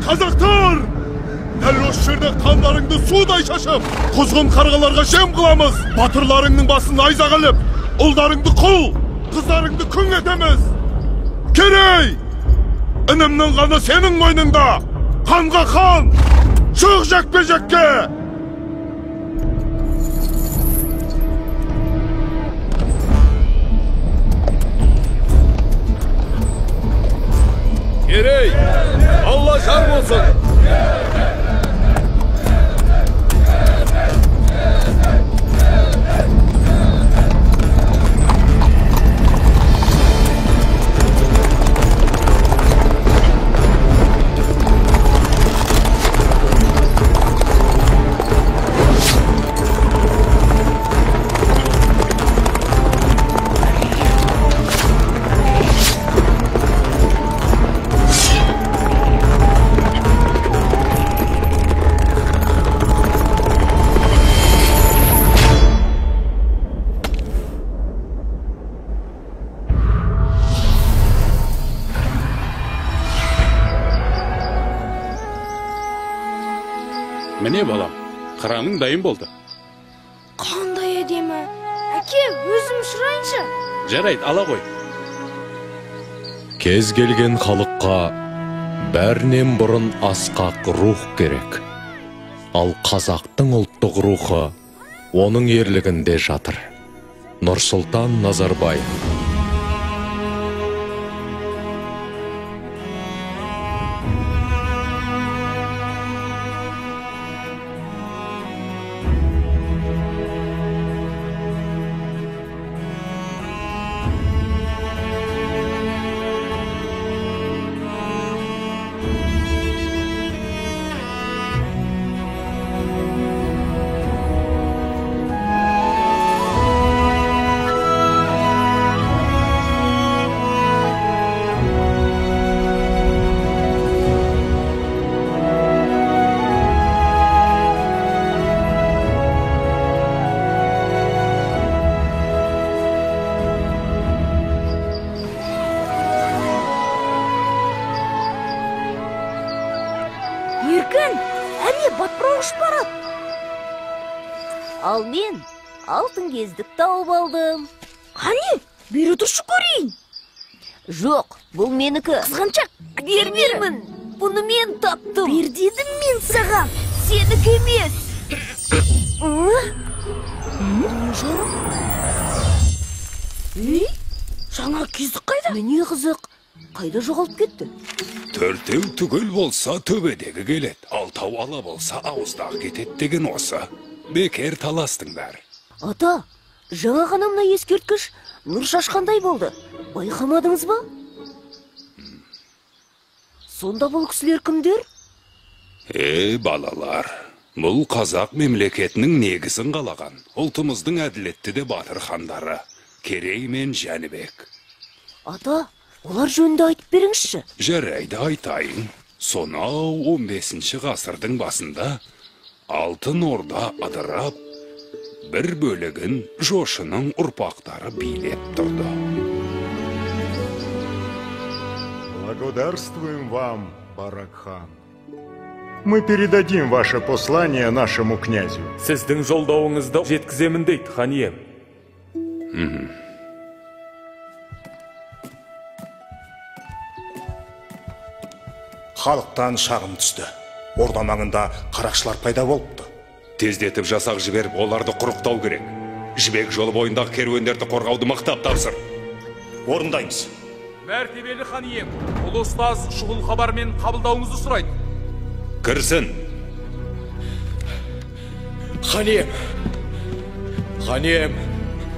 Қазақтар! Дәл осы жерде қандарыңды судай шашып, құзғын қарғаларға жем қыламыз. Батырларыңның басын найзаға іліп, ұлдарыңды құл, қыздарыңды күң етеміз. Керей! Інімнің қаны сенің мойныңда. Қанға қан! Шық жекпе-жекке! Керей, Алла жар болсын! Міне балам, қыраның дайын болды. Қандай әдемі. Әке, өзім ұшырайыншы. Жарайды, ала ғой. Кез келген халыққа бәрінен бұрын асқақ рух керек. Ал қазақтың ұлттық рухы оның ерлігінде жатыр. Нұрсұлтан Назарбаев. Еркін, әне батпырақ ұшып барады. Ал мен алтын кездік тауып алдым. Қане, бері тұршы көрейін. Жоқ, бұл менікі. Қызғаншақ, бермеймін. Бұны мен таптым. Бер дедім мен саған. Сенікі емес. Не жарық? Ей, жаңа кездік қайда? Міне қызық, қайда жоғалып кетті? Төртеу түгел болса төбедегі келеді, алтау ала болса ауыздағы кетеді деген осы. Бекер таластыңдар. Ата, жаңа ғана мына ескерткіш нұр шашқандай болды. Байқамадыңыз ба? Сонда бұл кісілер кімдер? Балалар, бұл қазақ мемлекетінің негізін қалаған, ұлтымыздың әділетті де батыр хандары, Керей мен Жәнібек. Ата, олар жөнінде айтып беріңізші. Жарайды, айтайын. Сонау 15 ғасырдың басында Алтын Орда ыдырап, бір бөлігін Жошының ұрпақтары билеп тұрды. Благодарствуем вам, Баракхан. Мы передадим ваше послание нашему князю. Сіздің жолдауыңызды жеткіземін дейді, хан ием. Халықтан шағым түсті. Орда маңында қарақшылар пайда болыпты. Тездетіп жасақ жіберіп, оларды құрықтау керек. Жібек жолы бойындағы керуендерді қорғауды мықтап тапсыр. Орындаймыз. Мәртебелі хан ием, ұлы ұстаз шұғыл хабармен қабылдауыңызды сұрайды. Кірсін. Хан ием, хан ием,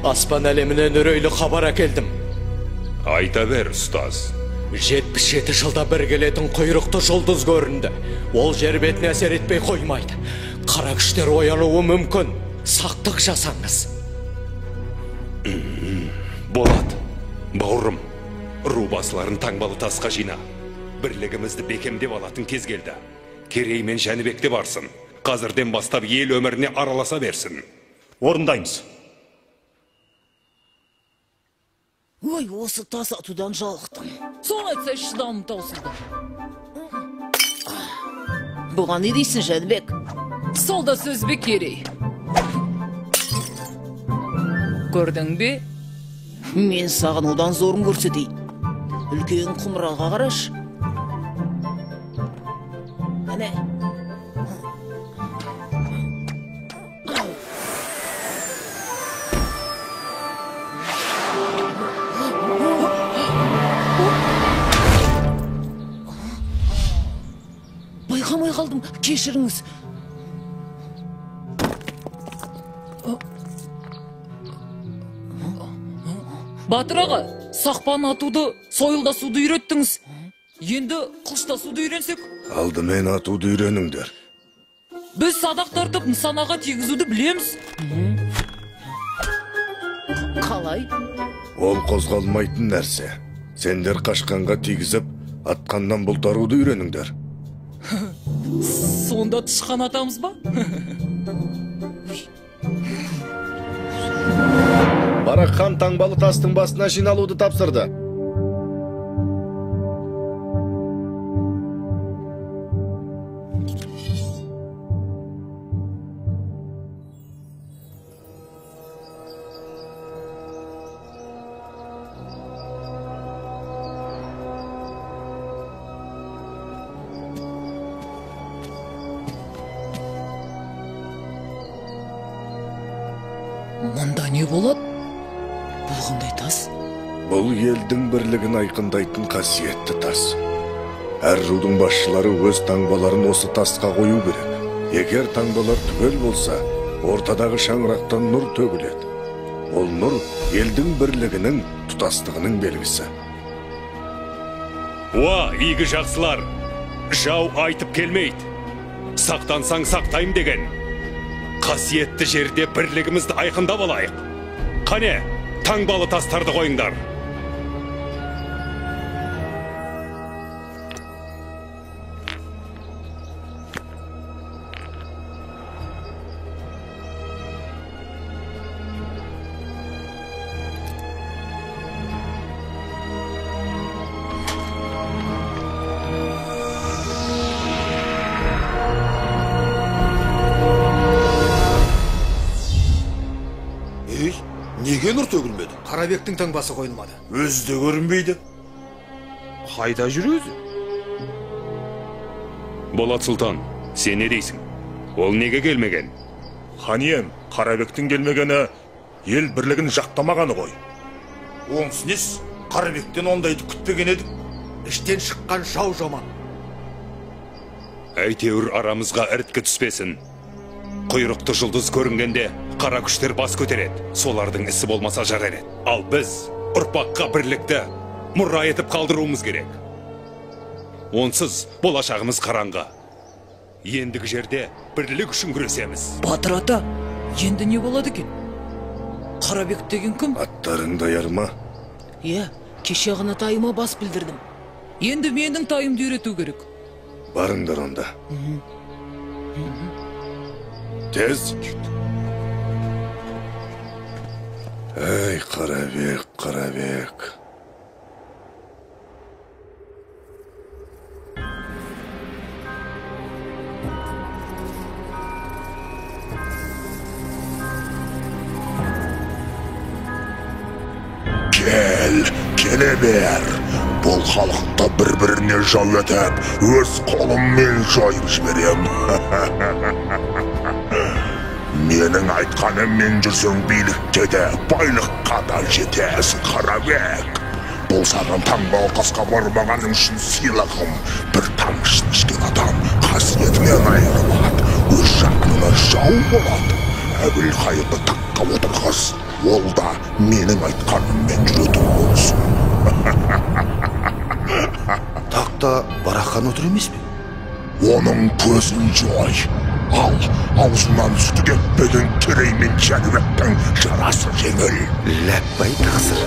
аспан әлемінен үрейлі хабар әкелдім. Айта бер, ұстаз. 77 жылда бір келетін құйрықты жұлдыз көрінді. Ол жер бетіне әсер етпей қоймайды. Қара күштер оянуы мүмкін. Сақтық жасаңыз. Болат, бауырым, ру басыларын таңбалы тасқа жина. Бірлігімізді бекемдеп алатын кез келді. Керей мен Жәнібек те барсын. Қазірден бастап ел өміріне араласа берсін. Орындаймыз. Ой, осы тас атудан жалықтым. Соны айтса, шыдамым таусылды. Бұған не дейсің, Жәнібек? Сол да сөз бе, Керей? Көрдің бе? Мен саған одан зорын көрсетейін. Үлкен құмыраға қараш. Әне. Байқамай қалдым, кешіріңіз. Батыр аға, сақпан атуды, сойылдасуды үйреттіңіз. Енді қылыштасуды үйренсек? Алдымен атуды үйреніңдер. Біз садақ тартып, нысанаға тигізуді білеміз. Қалай? Ол қозғалмайтын нәрсе. Сендер қашқанға тигізіп, атқаннан бұлтаруды үйреніңдер. Сонда тышқан атамыз ба? Барақ хан таңбалы тастың басына жиналуды тапсырды. Мұнда не болады? Бұл қандай тас? Бұл елдің бірлігін айқындайтын қасиетті тас. Әр рудың басшылары өз таңбаларын осы тасқа қою керек. Егер таңбалар түгел болса, ортадағы шаңырақтан нұр төгіледі. Ол нұр елдің бірлігінің, тұтастығының белгісі. Уа, игі жақсылар, жау айтып келмейді. Сақтансаң сақтайым деген. Қасиетті жерде бірлігімізді айқындап алайық. Қане, таңбалы тастарды қойыңдар. Неге нұр төгілмеді? Қарабектің таңбасы қойылмады. Өзі де көрінбейді. Қайда жүр өзі? Болат Сұлтан, сен не дейсің? Ол неге келмеген? Хан ием, Қарабектің келмегені ел бірлігін жақтамағаны ғой. Онысы несі? Қарабектен ондайды күтпеген едік. Іштен шыққан жау жаман. Әйтеуір арамызға іріткі түспесін. Құйрықты жұлдыз көрінгенде қара күштер бас көтереді. Солардың ісі болмаса жарар еді. Ал біз ұрпаққа бірлікті мұра етіп қалдыруымыз керек. Онсыз болашағымыз қараңғы. Ендігі жерде бірлік үшін күресеміз. Батыр ата, енді не болады екен? Қарабек деген кім? Аттарың даяр ма? Иә, кеше ғана тайыма бас білдірдім. Енді менің тайымды үйрету керек. Барыңдар онда. Тез. Эй, Қарабек, Қарабек. Кел, келе бер. Бұл халықты бір-біріне жау етіп, өз қолыммен жойып жіберем. Менің айтқаныммен жүрсең билікке де, байлыққа да жетесің, Қарабек. Бұл саған таңбалы тасқа бармағаның үшін сыйлығым. Бір тамшысын ішкен адам қасиетінен айырылады, өз жақынына жау болады. Әбілқайырды таққа отырғыз, ол да менің айтқаныммен жүретін болсын. Тақта Барақ хан отыр емес пе? Оның көзін жой. Ал аузынан сүті кетпеген Керей мен Жәнібектің жарасы жеңіл. Ләппай тақсыр.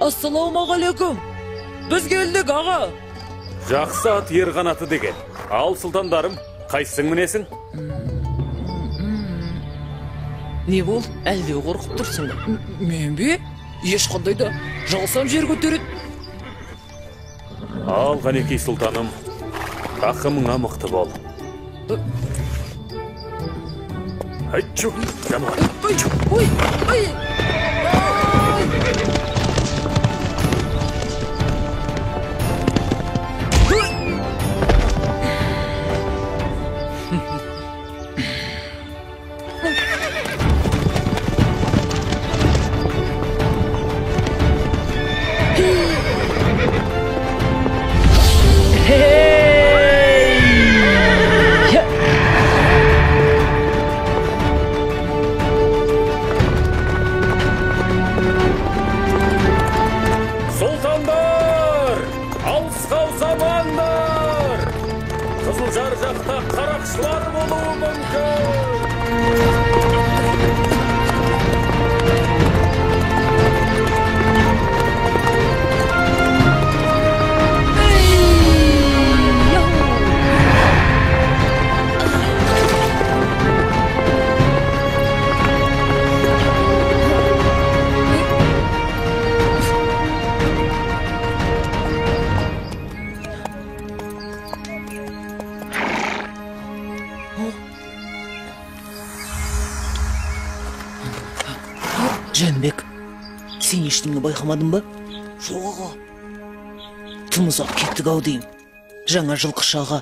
Ассалаумағалейкум. Біз келдік, аға. Жақсы ат ер қанаты деген. Ал сұлтандарым, қайсың мінесің? Не болды? Әлде қорқып тұрсың ба? Мен бе? Ешқандай да жалсам жер көтереді. Ал, Қанекей сұлтаным, тақымыңа мықты бол. Айтчу, жануар. Ой, ой, Жәнібек, сен ештеңе байқамадың ба? Жоқ, аға. Тым ұзақ кеттік ау деймін. Жаңа жылқышы аға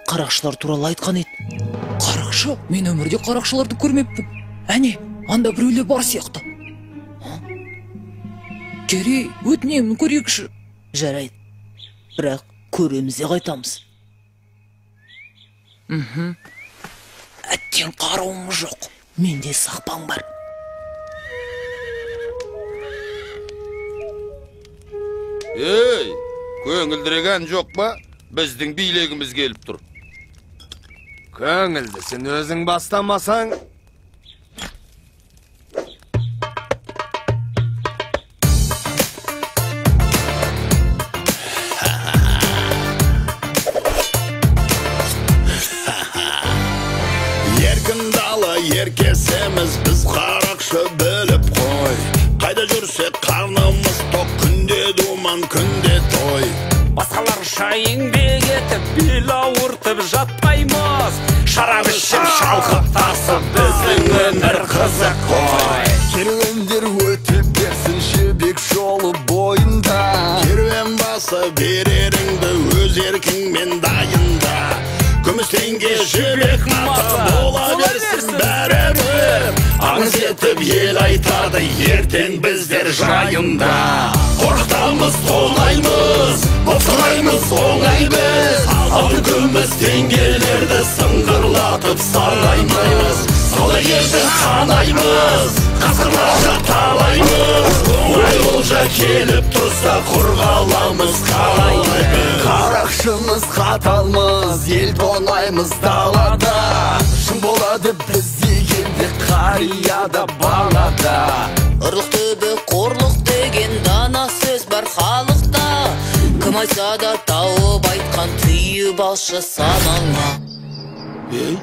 қарақшылар туралы айтқан еді. Қарақшы? Мен өмірде қарақшыларды көрмеппін. Әне, анда біреулер бар сияқты. Керей, өтінемін, көрейікші. Жарайды, бірақ көреміз де қайтамыз. Әттең қаруым жоқ. Менде сақпан бар. Ей, көңілдірек ән жоқ па? Біздің билегіміз келіп тұр. Көңілдісін өзің бастамасаң. Еркін дала еркесеміз, біз қарақшы біліп қой. Қайда жүрсек қарнымыз тоқ, күнде думан, күнде той. Басқаларша еңбек етіп, бел ауыртып жатпаймыз. Шарап ішіп, шалқып тасып, біздің өмір қызық қой. Керуендер өте берсін жібек жолы бойында. Керуен басы береріңді өз еркіңмен дайында. Күміс теңге жібек мата бола берсін бәрібір. Аңыз етіп ел айтады ертең біздер жайында. Қорқытамыз, тонаймыз, бопсалаймыз оңай біз. Алтын күміс теңгелерді сыңғырлатып санаймыз. Саудагерді санаймыз, қасқырларша талаймыз. Оңай олжа келіп тұрса құрғаламыз қалай. Қарақшымыз қаталмыз, ел тонаймыз далада. Шын болады біз дегенде қарияда балада. Ұрлық түбі қорлық деген дана сөз бар халықта. Кім айтса да тауып айтқан түйіп алшы санаңа. Ей,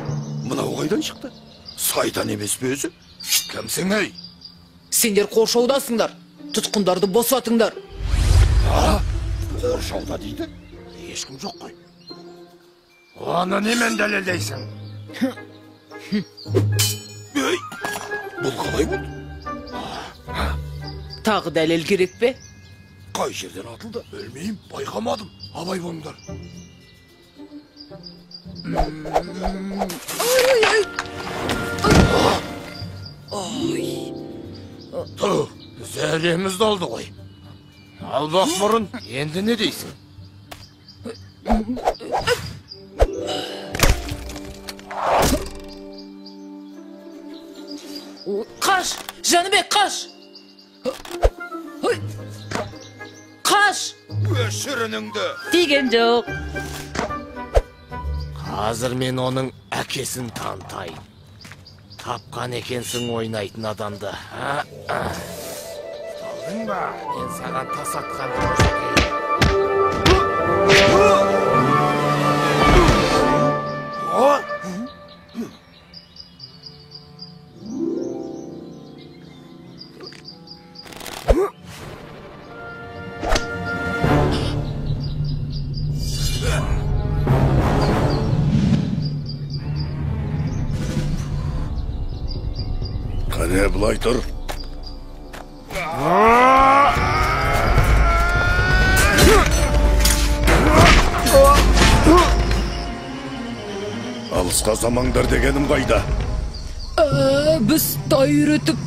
мынау қайдан шықты? Сайтан емес пе өзі? Кімсің, ей? Сендер қоршаудасыңдар, тұтқындарды босатыңдар. А, қоршауда дейді? Ешкім жоқ қой. Оны немен дәлелдейсің? Ей, бұл қалай болды? Тағы дәлел керек пе? Қай жерден атылды? Білмеймін, байқамадым. Абай болыңдар. Ой. Тұ, зәреміз долды ғой. Албақ мұрын, енді не дейсің? Қаш, Жәнібек, қаш! Қаш! Өшір үніңді! Тиген жоқ. Қазір мен оның әкесін танытайын. Тапқан екенсің ойнайтын адамды. Ұсталдың ба? Мен саған тас атқанды көрсетейін. Қане, былай тұр. Алысқа ұзамаңдар дегенім қайда? Біз тай үйретіп.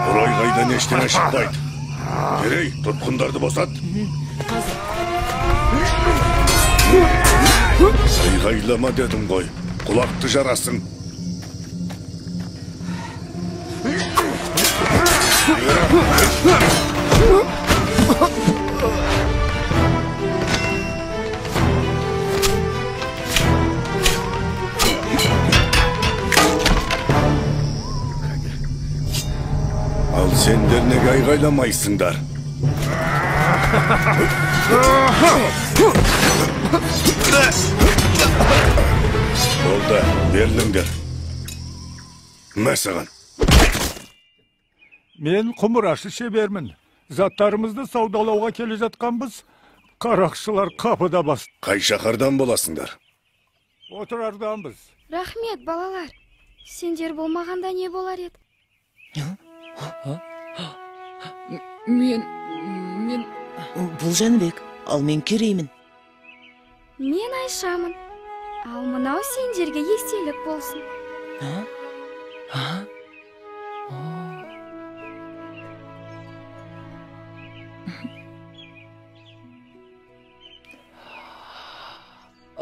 Орайғайдан ештеңе шықпайды. Керей, тұтқындарды босат. Айғайлама дедім ғой, құлақты жарасың. Ал сендер неге айғайламайсыңдар? Болды, беріліңдер. Мә саған. Мен құмырашы шебермін. Заттарымызды саудалауға келе жатқанбыз. Қарақшылар қапыда басты. Қай шаһардан боласыңдар? Отырарданбыз. Рахмет, балалар. Сендер болмағанда не болар еді? Мен... Бұл Жәнібек, ал мен Кереймін. Мен Айшамын. Ал мынау сендерге естелік болсын.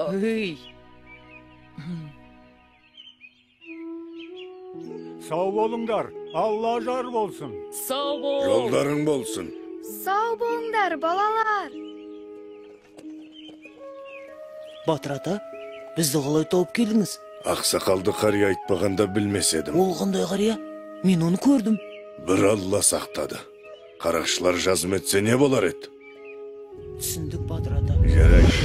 Эй! Сау болыңдар, Алла жар болсын. Сау бол. Жолдарың болсын. Сау болыңдар, балалар. Батыр ата, бізді қалай тауып келдіңіз? Ақсақалды қария айтпағанда білмес едім. Ол қандай қария? Мен оны көрдім. Бір Алла сақтады. Қарақшылар жазым етсе не болар еді? Түсіндік, Батыр ата. Жарайды,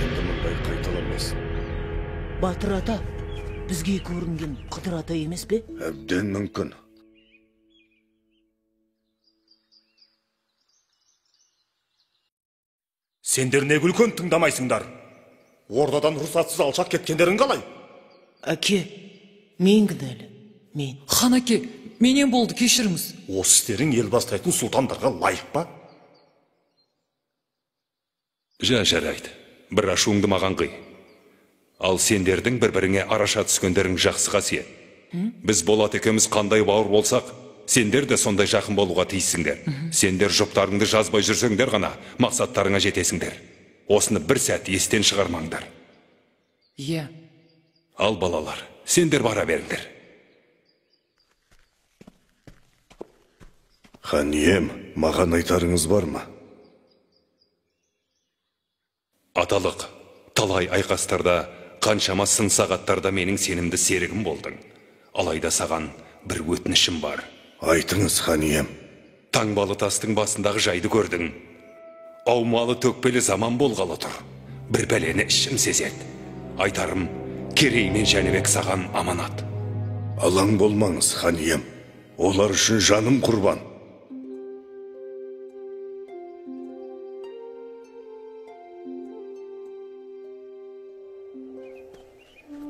енді мұндай қайталанбасын. Батыр ата, бізге көрінген Қыдыр ата емес пе? Әбден мүмкін. Сендер неге үлкен тыңдамайсыңдар? Ордадан рұқсатсыз алшақ кеткендерің қалай? Әке, мен кінәлі, мен. Хан әке, менен болды, кешіріңіз. Осы істерің ел бастайтын сұлтандарға лайық па? Жа, жарайды. Бір ашуыңды маған қи. Ал сендердің бір-біріңе араша түскендерің жақсы қасиет. Біз Болат екеуміз қандай бауыр болсақ, сендер де сондай жақын болуға тиіссіңдер. Сендер жұптарыңды жазбай жүрсеңдер ғана мақсаттарыңа жетесіңдер. Осыны бір сәт естен шығармаңдар. Иә. Ал балалар, сендер бара беріңдер. Хан ием, маған айтарыңыз бар ма? Аталық, талай айқастарда, қаншама сын сағаттарда менің сенімді серігім болдың. Алайда саған бір өтінішім бар. Айтыңыз, хан ием. Таңбалы тастың басындағы жайды көрдің. Аумалы төкпелі заман болғалы тұр. Бір бәлені ішім сезеді. Айтарым, Керей мен Жәнібек саған аманат. Алаң болмаңыз, хан ием. Олар үшін жаным құрбан.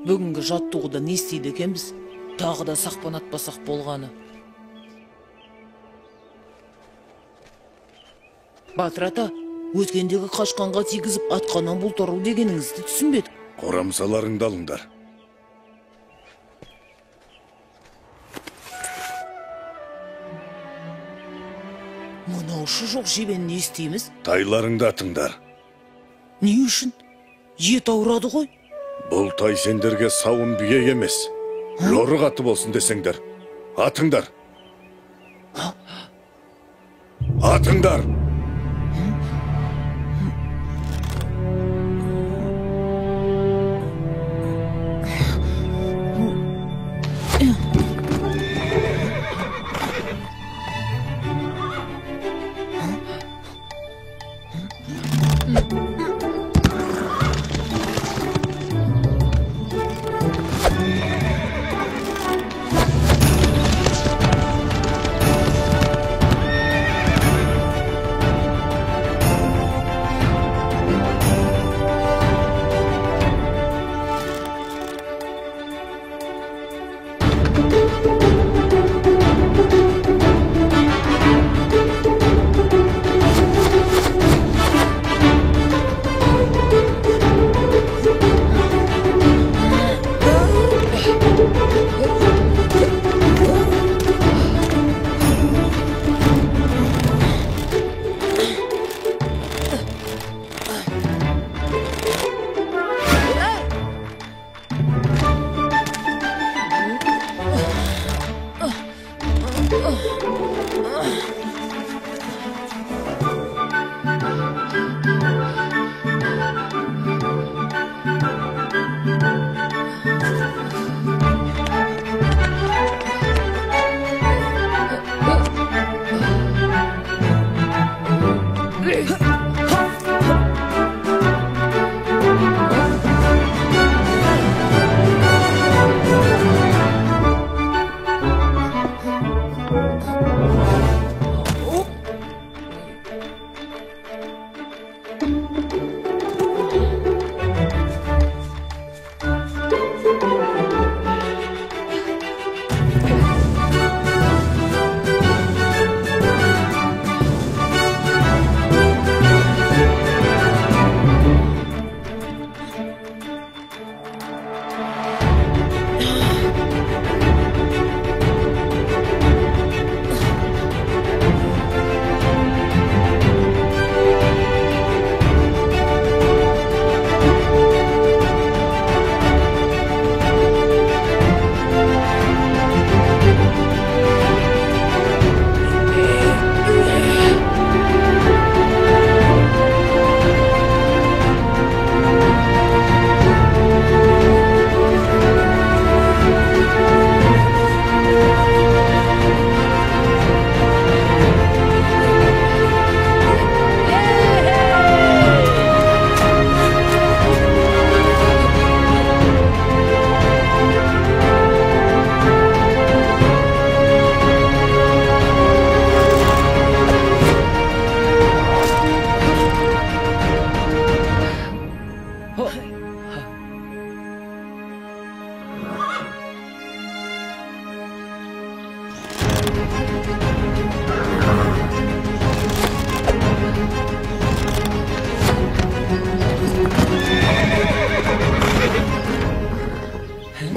Бүгінгі жаттығуда не істейді екенбіз? Тағы да сақпан атпасақ болғаны. Батыр ата, өткендегі қашқанға тигізіп атқаннан бұлтару дегеніңізді түсінбедік. Қорамсаларыңды алыңдар. Мынаушы жоқ жебені не істейміз? Тайларыңды атыңдар. Не үшін? Ет ауырады ғой. Бұл тай сендерге сауын бие емес. Жорық аты болсын десеңдер. Атыңдар. Атыңдар!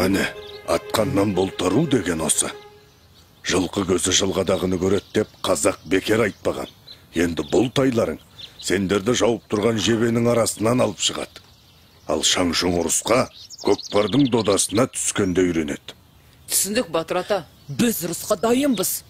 Міне, атқаннан бұлтару деген осы. Жылқы көзі жылғадағыны көреді деп қазақ бекер айтпаған. Енді бұл тайларың сендерді жауып тұрған жебенің арасынан алып шығады. Ал шаң-шұң ұрысқа, көкпардың додасына түскенде үйренеді. Түсіндік, батыр ата. Біз ұрысқа дайынбыз.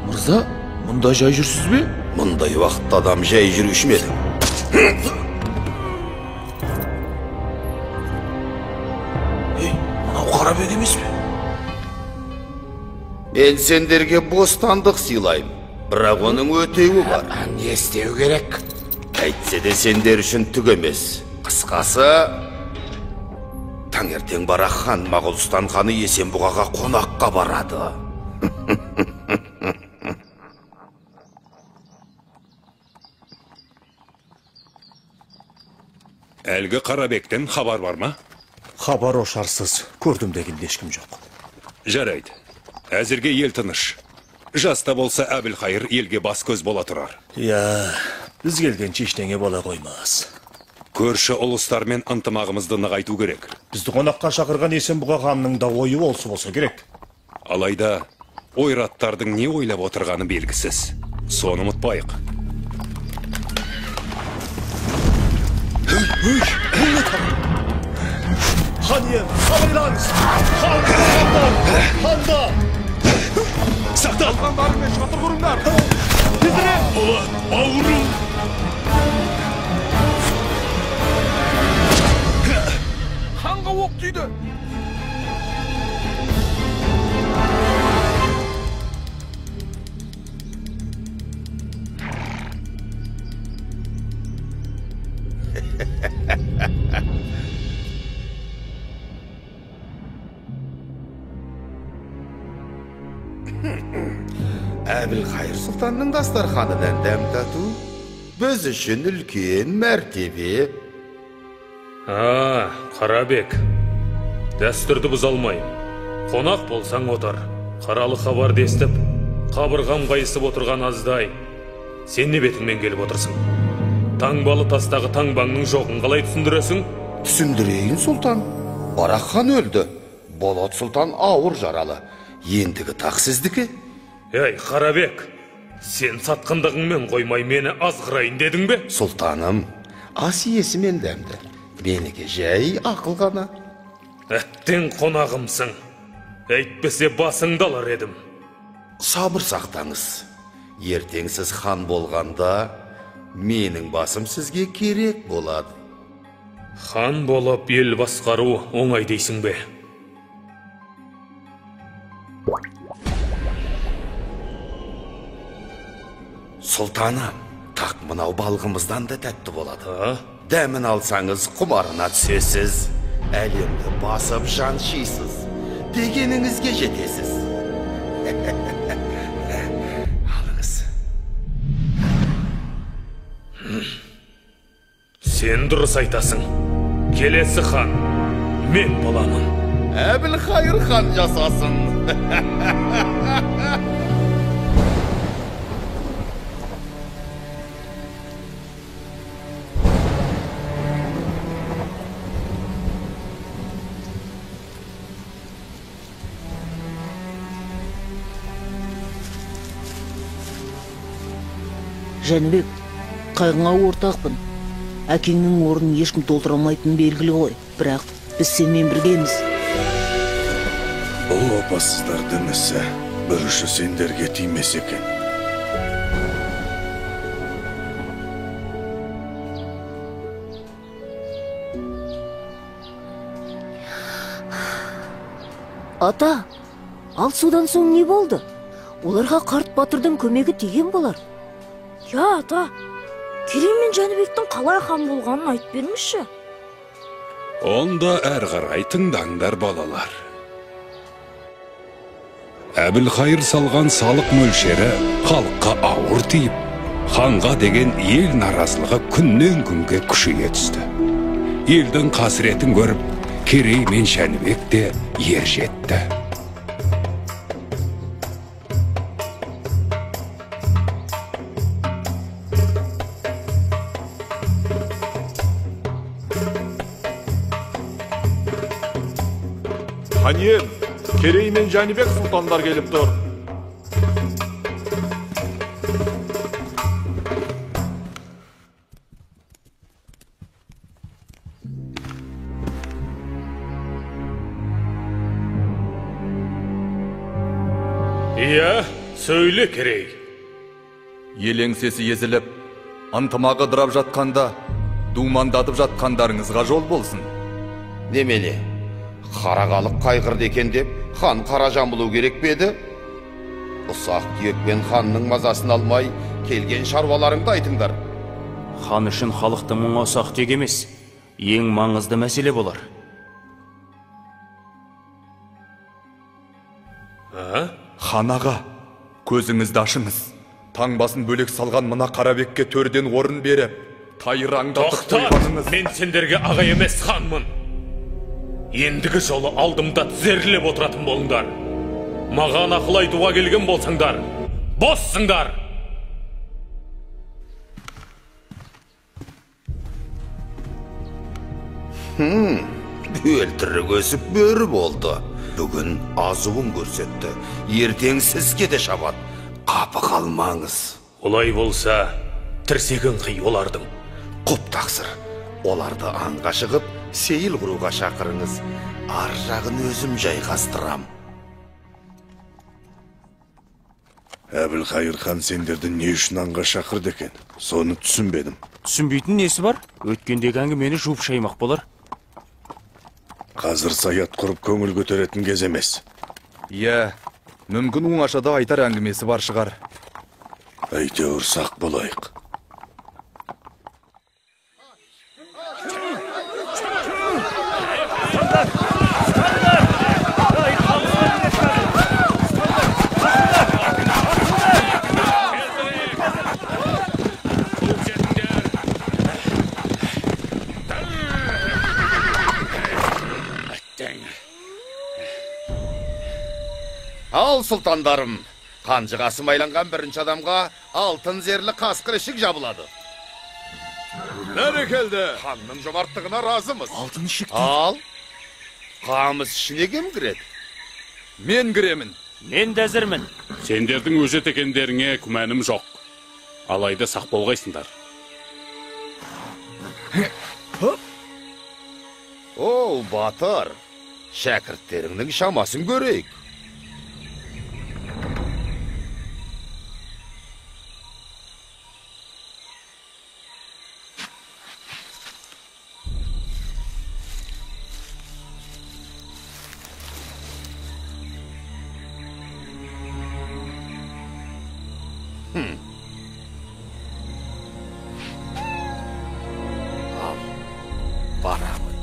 Мырза, мұнда жай жүрсіз бе? Мұндай уақытта адам жай жүруші ме еді? Ей, мынау Қарабек емес пе? Мен сендерге бостандық сыйлаймын, бірақ оның өтеуі бар. Не істеу керек? Әйтсе де сендер үшін түк емес. Қысқасы, таңертең Барақ хан Моғолстан ханы Есенбұғаға қонаққа барады. Әлгі Қарабектен хабар бар ма? Хабар ошарсыз, көрдім дегенде ешкім жоқ. Жарайды, әзірге ел тыныш. Жас та болса Әбілқайыр елге бас көз бола тұрар. Иә, біз келгенше ештеңе бола қоймас. Көрші ұлыстармен ынтымағымызды нығайту керек. Бізді қонаққа шақырған Есенбұға ханның да ойы болсы болса керек. Алайда ойраттардың не ойлап отырғаны белгісіз. Соны ұмытпайық. Хан ием, абайлаңыз! Хан, ханда! Сақтан! Қалғандарыңмен шатыр құрыңдар! Тезірек! Болат, бауырым! Ханға оқ тиді! Әбілқайыр сұлтанның дастарханынан дәм тату біз үшін үлкен мәртебе. Қарабек, дәстүрді бұза алмаймын. Қонақ болсаң отыр. Қаралы хабарды естіп, қабырғам қайысып отырған аздай. Сен не бетіңмен келіп отырсың? Таңбалы тастағы таңбаңның жоғын қалай түсіндіресің? Түсіндірейін, сұлтан. Барақ хан өлді. Болат сұлтан ауыр жаралы. Ендігі тақ сіздікі. Ей, Қарабек, сен сатқындығыңмен қоймай мені азғырайын дедің бе? Сұлтаным, ас иесімен дәмді. Менікі жай ақыл ғана. Әттең қонағымсың. Әйтпесе басыңды алар едім. Сабыр сақтаңыз. Ертең сіз хан болғанда, менің басым сізге керек болады. Хан болып ел басқару оңай дейсің бе? Сұлтаным, тақ мынау балғымыздан да тәтті болады. Дәмін алсаңыз, құмарына түсесіз. Әлемді басып жаншисыз. Дегеніңізге жетесіз. Алыңыз. Сен дұрыс айтасың. Келесі хан мен боламын. Әбілхайыр хан жасасын. Жәнібек, қайғыңа ортақпын. Әкеңнің орнын ешкім толтыра алмайтыны белгілі ғой. Бірақ біз сенімен біргеміз. Бұл опасыздардың ісі бір ұшы сендерге тимес екен. Ата, ал содан соң не болды? Оларға қарт батырдың көмегі тиген болар. Я, ата, Керей мен Жәнібектің қалай хан болғанын айтып беріңізші. Онда әрі қарай тыңдаңдар, балалар. Әбілхайыр салған салық мөлшері халыққа ауыр тиіп, ханға деген ел наразылығы күннен күнге күшейе түсті. Елдің қасіретін көріп, Керей мен Жәнібек те ер жетті. Хан ием, Керей мен Жәнібек сұлтандар келіп тұр. Иә, сөйле, Керей. Ел еңсесі езіліп, ынтымағы ыдырап жатқанда, думандатып жатқандарыңызға жол болсын. Немене, қара халық қайғырды екен деп, хан қара жамылу керек пе еді? Ұсақ түйекпен ханның мазасын алмай, келген шаруаларыңды айтыңдар. Хан үшін халықтың мұңы ұсақ түйек емес, ең маңызды мәселе болар. Хан аға, көзіңізді ашыңыз. Таңбасын бөлек салған мына Қарабекке төрден орын беріп, тайраңдатып қойғаныңыз. Тоқтат! Мен сендерге аға емес ханмын. Ендігі жолы алдымда тізерлеп отыратын болыңдар. Маған ақыл айтуға келген болсаңдар, боссыңдар! Бөлтірік өсіп бөрі болды. Бүгін азуын көрсетті. Ертең сізге де шабады. Қапы қалмаңыз. Олай болса, тірсегін қи олардың. Құп тақсыр. Оларды аңға шығып, сейіл құруға шақырыңыз. Ар жағын өзім жайғастырам. Әбілхайыр хан сендерді не үшін аңға шақырды екен? Соны түсінбедім. Түсінбейтін несі бар? Өткендегі әңгімені жуып шаймақ болар. Қазір саят құрып көңіл көтеретін кез емес. Иә, мүмкін оңашада айтар әңгімесі бар шығар. Әйтеуір сақ болайық. Ал сұлтандарым, қанжығасы майланған бірінші адамға алтын зерлі қасқыр ішік жабылады. Бәрекелді! Ханның жомарттығына разымыз. Алтын ішік. Ал, қамыс ішіне кім кіреді? Мен кіремін. Мен де әзірмін. Сендердің өжет екендеріңе күмәнім жоқ. Алайда сақ болғайсыңдар. Оу, батыр, шәкірттеріңнің шамасын көрейік. Ал, барамын.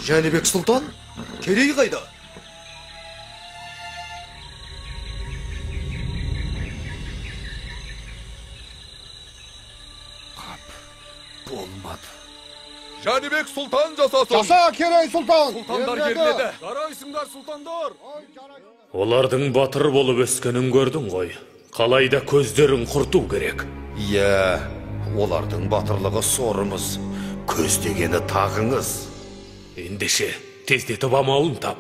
Жәнібек сұлтан, Керей қайда? Қап, болмады. Жәнібек сұлтан жасасын! Жаса, Керей сұлтан! Сұлтандар ерледі! Жарайсыңдар, сұлтандар! Олардың батыр болып өскенін көрдің ғой. Қалайда көздерін құрту керек. Иә, олардың батырлығы сорымыз, көздегені тағыңыз. Ендеше, тездетіп амалын тап.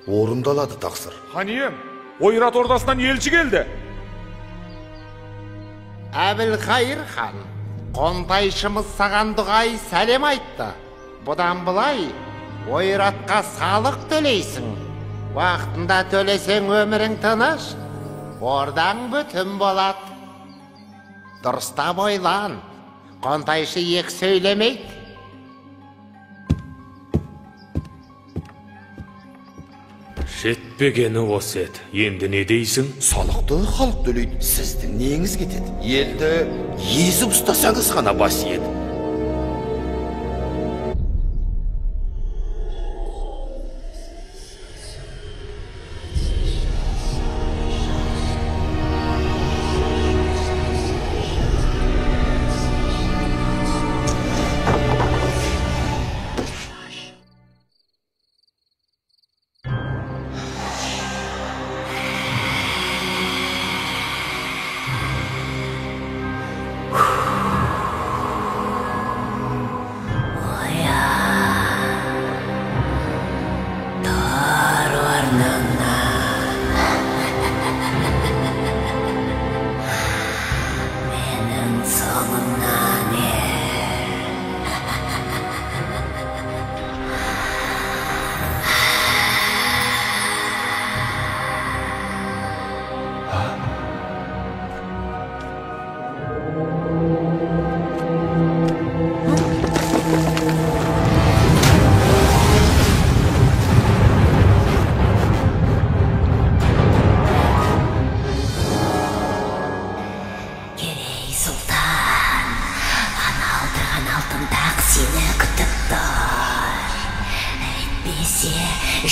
Орындалады, тақсыр. Хан ием, Ойрат ордасынан елші келді. Әбілқайыр хан, қонтайшымыз саған дұғай сәлем айтты. Бұдан былай Ойратқа салық төлейсің. Уақытында төлесең өмірің тыныш, ордаң бүтін болады. Дұрыстап ойлан, қонтайшы екі сөйлемейді. Жетпегені осы еді. Енді не дейсің? Салықты халық төлейді, сіздің неңіз кетеді? Елді езіп ұстасаңыз ғана бас иеді.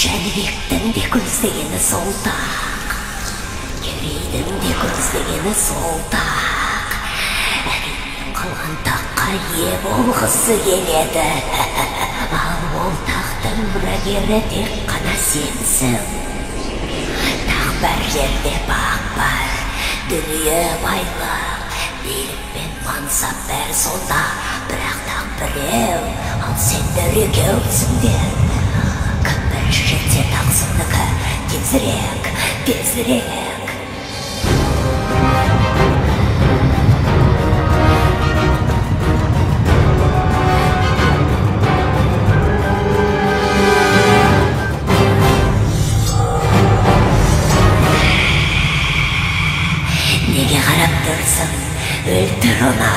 Жәнібектің де көздегені сол тақ, Керейдің де көздегені сол тақ. Әкемнен қалған таққа ие болғысы келеді. Ал ол тақты Тақтың мұрагері тек қана сенсің. Тақ бар жерде бақ бар, дүние байлық, билік пен мансап бәрі сонда, бірақ тақ біреу, ал сендер екеусіңдер. Кім бірінші жетсе тақ соныкі, тезірек, тезірек. Неге қарап тұрсың? Өлтір оны.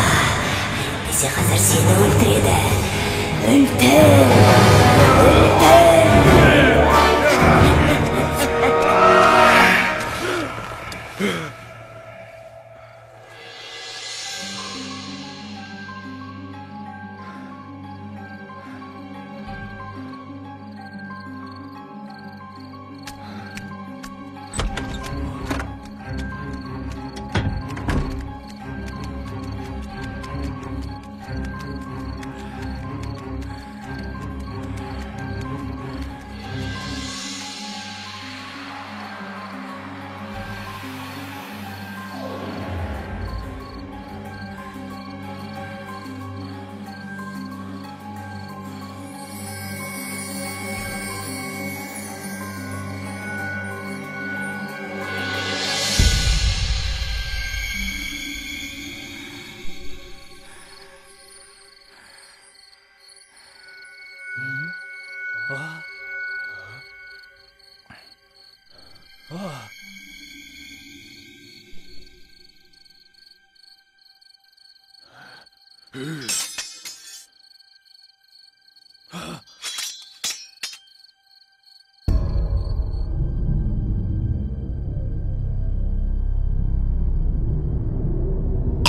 Әйтпесе қазір сені өлтіреді. Өлтір! Өлтір!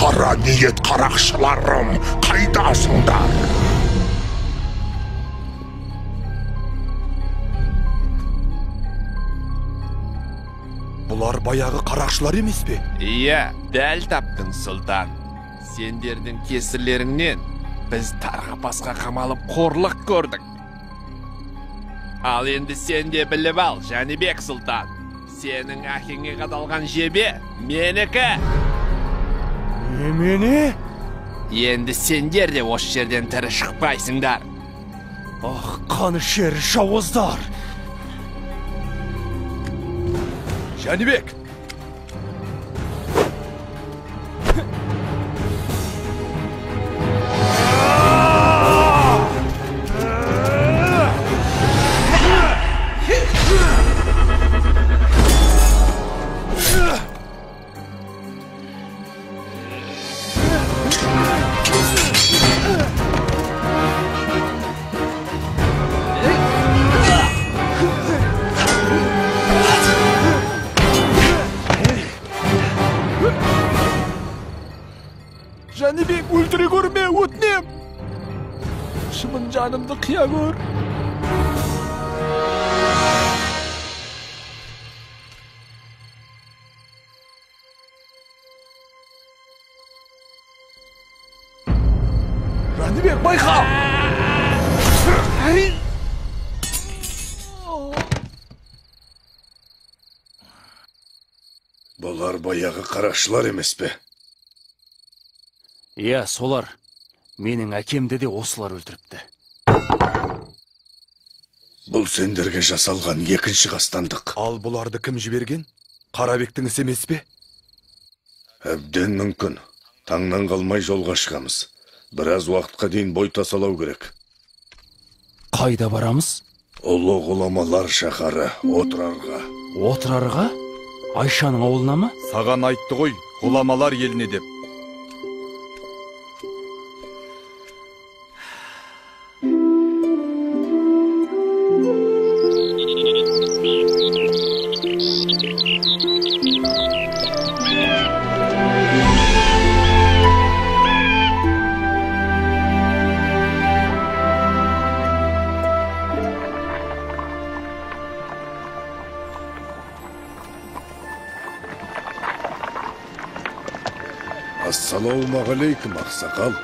Қара ниет қарақшыларым, қайдасыңдар? Бұлар баяғы қарақшылар емес пе? Иә, дәл таптың, сұлтан. Сендердің кесірлеріңнен біз тар қапасқа қамалып қорлық көрдік. Ал енді сен де біліп ал, Жәнібек сұлтан. Сенің әкеңе қадалған жебе менікі. Немене? Енді сендер де осы жерден тірі шықпайсыңдар. Ах, қанішер жауыздар! Жәнібек! Жәнібек, өлтіре көрме, өтінем. Шыбын жанымды қия көр. Жәнібек, байқа! Бұлар баяғы қарақшылар емес пе? Иә, солар. Менің әкемді де осылар өлтіріпті. Бұл сендерге жасалған екінші қастандық. Ал бұларды кім жіберген? Қарабектің ісі емес пе? Әбден мүмкін. Таңнан қалмай жолға шығамыз. Біраз уақытқа дейін бой тасалау керек. Қайда барамыз? Ұлы ғұламалар шаһары Отырарға. Отырарға? Айшаның ауылына ма? Саған айтты ғой, ғұламалар еліне деп. Ассалаумағалейкум, ақсақал.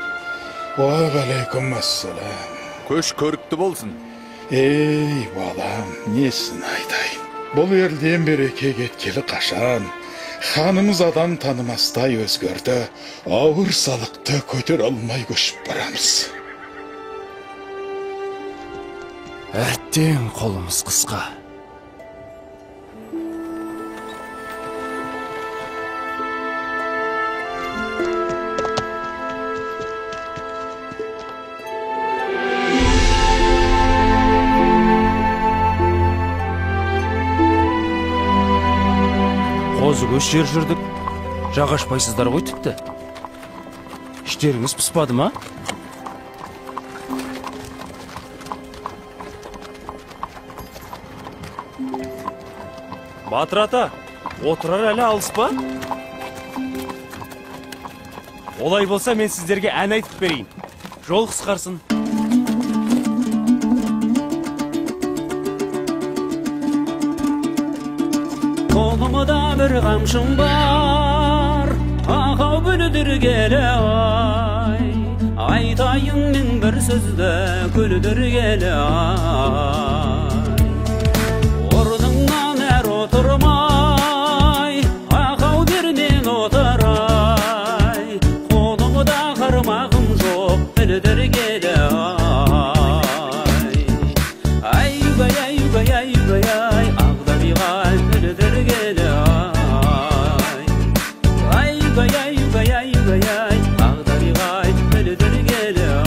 Уағалейкум ассалам. Көш көрікті болсын. Ей, балам, несін айтайын. Бұл елден береке кеткелі қашан. Ханымыз адам танымастай өзгерді. Ауыр салықты көтере алмай көшіп барамыз. Әттең, қолымыз қысқа. Қозы көш жер жүрдік, жағашпайсыздар ғой тіпті. Іштеріңіз пыспады ма? Батыр ата, Отырар әлі алыс па? Олай болса мен сіздерге ән айтып берейін. Жол қысқарсын. Қолымда бір қамшым бар, ағау бүлдіргелі ай. Айтайын мен бір сөзді күлдіргелі ай. Орныңнан әр отырмай, ағау бермен отырай. Қолымда қармағым жоқ, білдіргелі ай. Ай-гай, ай-гай, ай-гай, ай, ақ-дариға білдіргелі ай. Ай-гай, ай-гай, ай-гай, ай, ақ-дариға білдіргелі ай.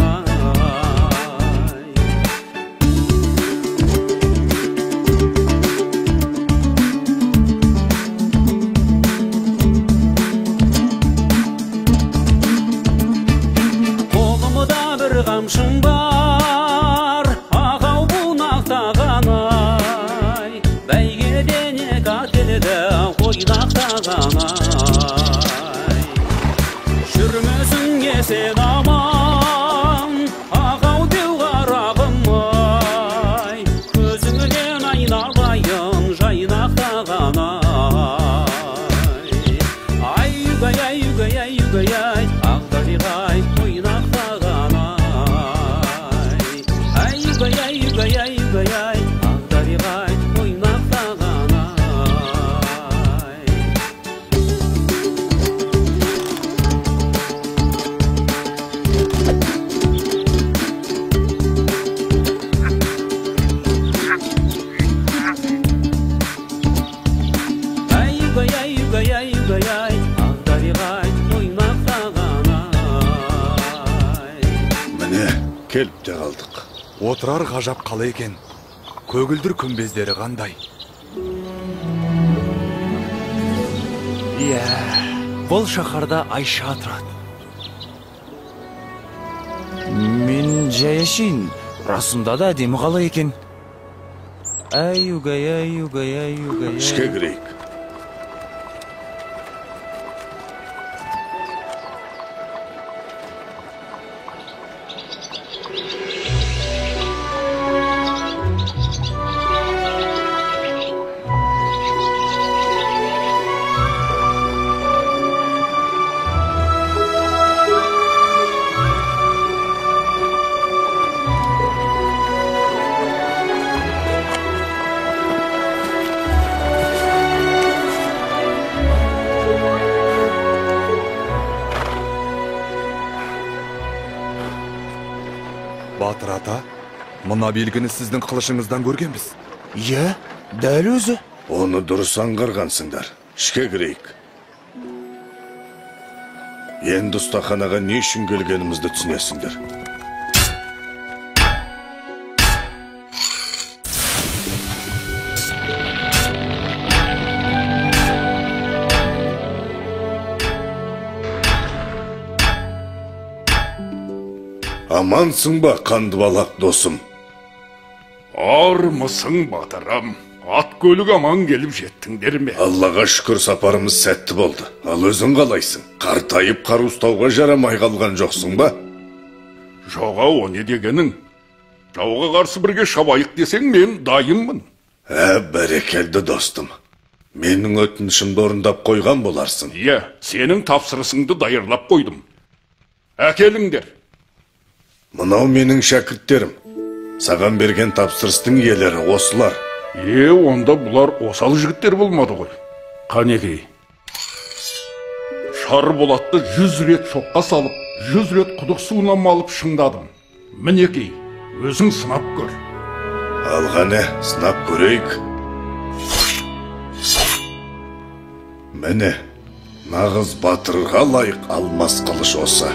Қолымда бір қамшым бар, ағау бунақтаған ай. Бәйгеден екі ат келді, ойнақтаған ай. Жүрмесің есен аман, ағау деу қарағым ай. Көзіңнен айналайын жайнақтаған ай. Ай-гай, ай-гай, ай-гай, ай, ақ-дариға-ай, ойнақтаған ай. Ай-гай, ай-гай, ай-гай, ай, ақ-дариға-ай, ойнақтаған ай. Ай-гай, ай-гай, ай-гай, ай, ақ-дариға-ай, ойнақтаған ай. Міне, келіп те қалдық. Отырар ғажап қала екен. Көгілдір күмбездері қандай. Иә, бұл шаһарда Айша тұрады. Мен жай әшейін, расында да әдемі қала екен. Ай-угай, ай-угай, ай-угай, ай. Ішке кірейік. Батыр ата, мына белгіні сіздің қылышыңыздан көргенбіз. Иә, дәл өзі. Оны дұрыс аңғарғансыңдар. Ішке кірейік. Енді ұстаханаға не үшін келгенімізді түсінесіңдер. Амансың ба, қанды балақ досым? Армысың, батырым. Ат көлік аман келіп жеттіңдер ме? Аллаға шүкір, сапарымыз сәтті болды. Ал өзің қалайсың? Қартайып қару ұстауға жарамай қалған жоқсың ба? Жоға, о не дегенің? Жауға қарсы бірге шабайық десең, мен дайынмын. Ә, бәрекелді достым. Менің өтінішімді орындап қойған боларсың. Иә, сенің тапсырысыңды даярлап қойдым. Әкеліңдер. Мынау менің шәкірттерім. Саған берген тапсырыстың иелері осылар. Онда бұлар осал жігіттер болмады ғой. Қанекей, Шар Болатты 100 рет шоққа салып, 100 рет құдық суына малып шыңдадым. Мінекей, өзің сынап көр. Ал қане, сынап көрейік. Міне, нағыз батырға лайық алмас қылыш осы.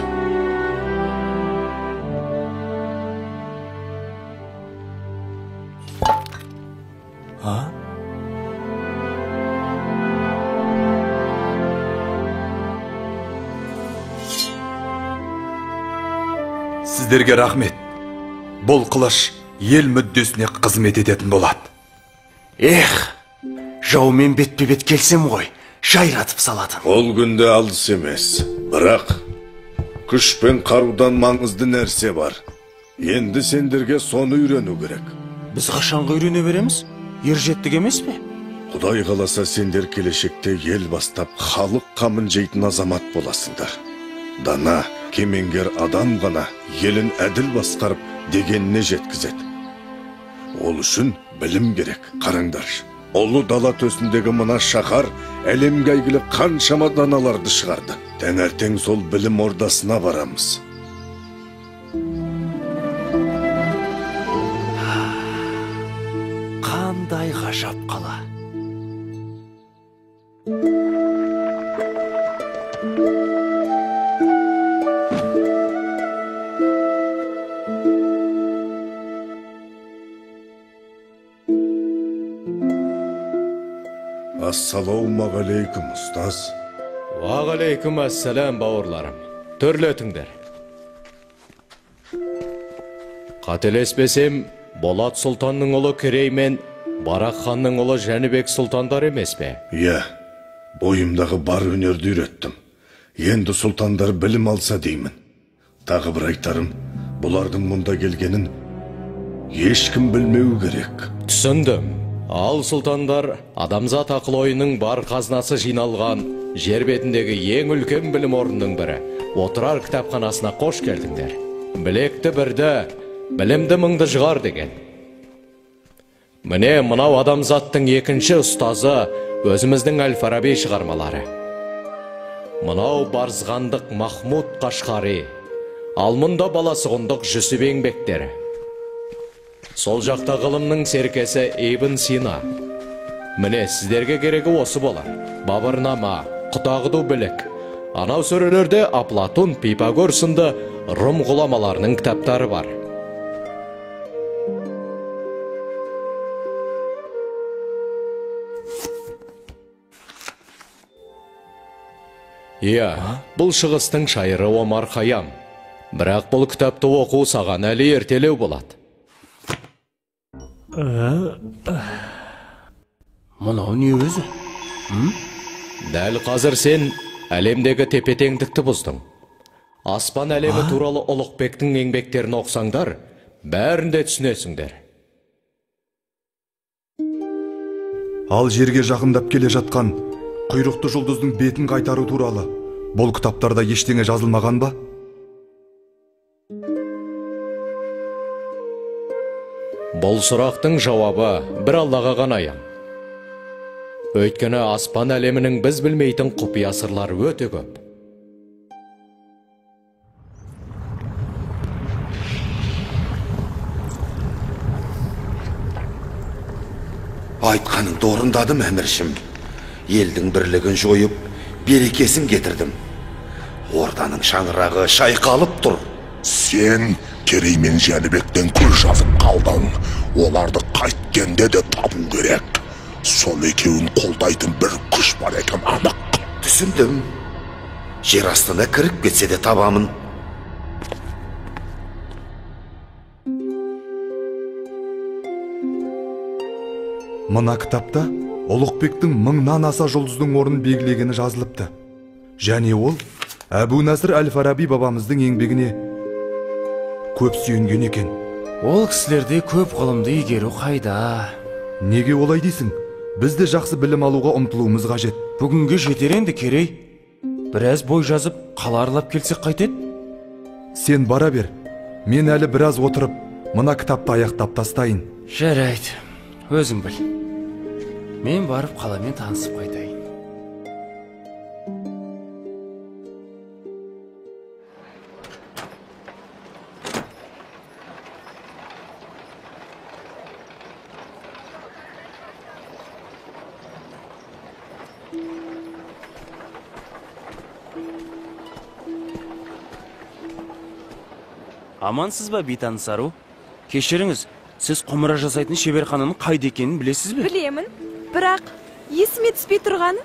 Сіздерге рахмет. Бұл қылыш ел мүддесіне қызмет ететін болады. Эх, жаумен бетпе-бет келсем ғой, жайратып салатын. Ол күнде алыс емес, бірақ күш пен қарудан маңызды нәрсе бар. Енді сендерге соны үйрену керек. Біз қашанғы үйрене береміз? Ер жеттік емес пе? Құдай қаласа, сендер келешекте ел бастап, халық қамын жейтін азамат боласыңдар. Дана, кемеңгер адам ғана елін әділ басқарып дегеніне жеткізеді. Ол үшін білім керек. Қараңдаршы, ұлы дала төсіндегі мына шаһар әлемге әйгілі қаншама даналарды шығарды. Таңертең сол білім ордасына барамыз. Қандай ғажап қала. Ассалаумағалейкум, ұстаз. Уағалейкум ассалам, бауырларым. Төрлетіңдер. Қателеспесем, Болат сұлтанның ұлы Керей мен Барақ ханның ұлы Жәнібек сұлтандар емес пе? Иә, бойымдағы бар өнерді үйреттім. Енді сұлтандар білім алса деймін. Тағы бір айтарым, бұлардың мұнда келгенін ешкім білмеу керек. Түсіндім. Ал сұлтандар, адамзат ақыл ойының бар қазынасы жиналған жер бетіндегі ең үлкен білім орнының бірі Отырар кітапханасына қош келдіңдер. Білекті бірді, білімді мыңды жығар деген. Міне, мынау адамзаттың екінші ұстазы өзіміздің Әл-Фараби шығармалары. Мынау барзғандық Махмуд Қашқари, ал мұнда баласығұндық Жүсіп еңбектері. Сол жақта ғылымның серкесі Ибн Сина. Міне, сіздерге керегі осы болар. Бабырнама, Құтағыду білік. Анау сөрелерде Аплатон, Пифагор сынды Рум ғұламаларының кітаптары бар. Иә, бұл шығыстың шайыры Омар Хайям. Бірақ бұл кітапты оқу саған әлі ертелеу болады. Мынау не өзі? Дәл қазір сен әлемдегі тепе-теңдікті бұздың. Аспан әлемі туралы Ұлықбектің еңбектерін оқысаңдар, бәрін де түсінесіңдер. Ал жерге жақындап келе жатқан құйрықты жұлдыздың бетін қайтару туралы бұл кітаптарда ештеңе жазылмаған ба? Бұл сұрақтың жауабы бір Аллаға ғана аян. Өйткені аспан әлемінің біз білмейтін құпия сырлары өте көп. Айтқаныңды орындадым, әміршім. Елдің бірлігін жойып, берекесін кетірдім. Орданың шаңырағы шайқалып тұр. Сен Керей мен Жәнібектен көз жазып қалдың. Оларды қайткенде де табу керек. Сол екеуін қолдайтын бір күш бар екен анық. Түсіндім. Жер астына кіріп кетсе де табамын. Мына кітапта Ұлықбектің 1000-нан аса жұлдыздың орнын белгілегені жазылыпты. Және ол Әбу Насыр әл-Фараби бабамыздың еңбегіне көп сүйенген екен. Ол кісілерде көп ғылымды игеру қайда? Неге олай дейсің? Біз де жақсы білім алуға ұмтылуымыз қажет. Бүгінге жетер енді, Керей. Біраз бой жазып, қала аралап келсек қайтеді? Сен бара бер. Мен әлі біраз отырып, Мына кітапты аяқтап тастайын. Жарайды, өзің біл. Мен барып қаламен танысып қайтайын. Амансыз ба, бейтаныс ару? Кешіріңіз, сіз құмыра жасайтын шеберхананың қайда екенін білесіз бе? Білемін, бірақ есіме түспей тұрғаны.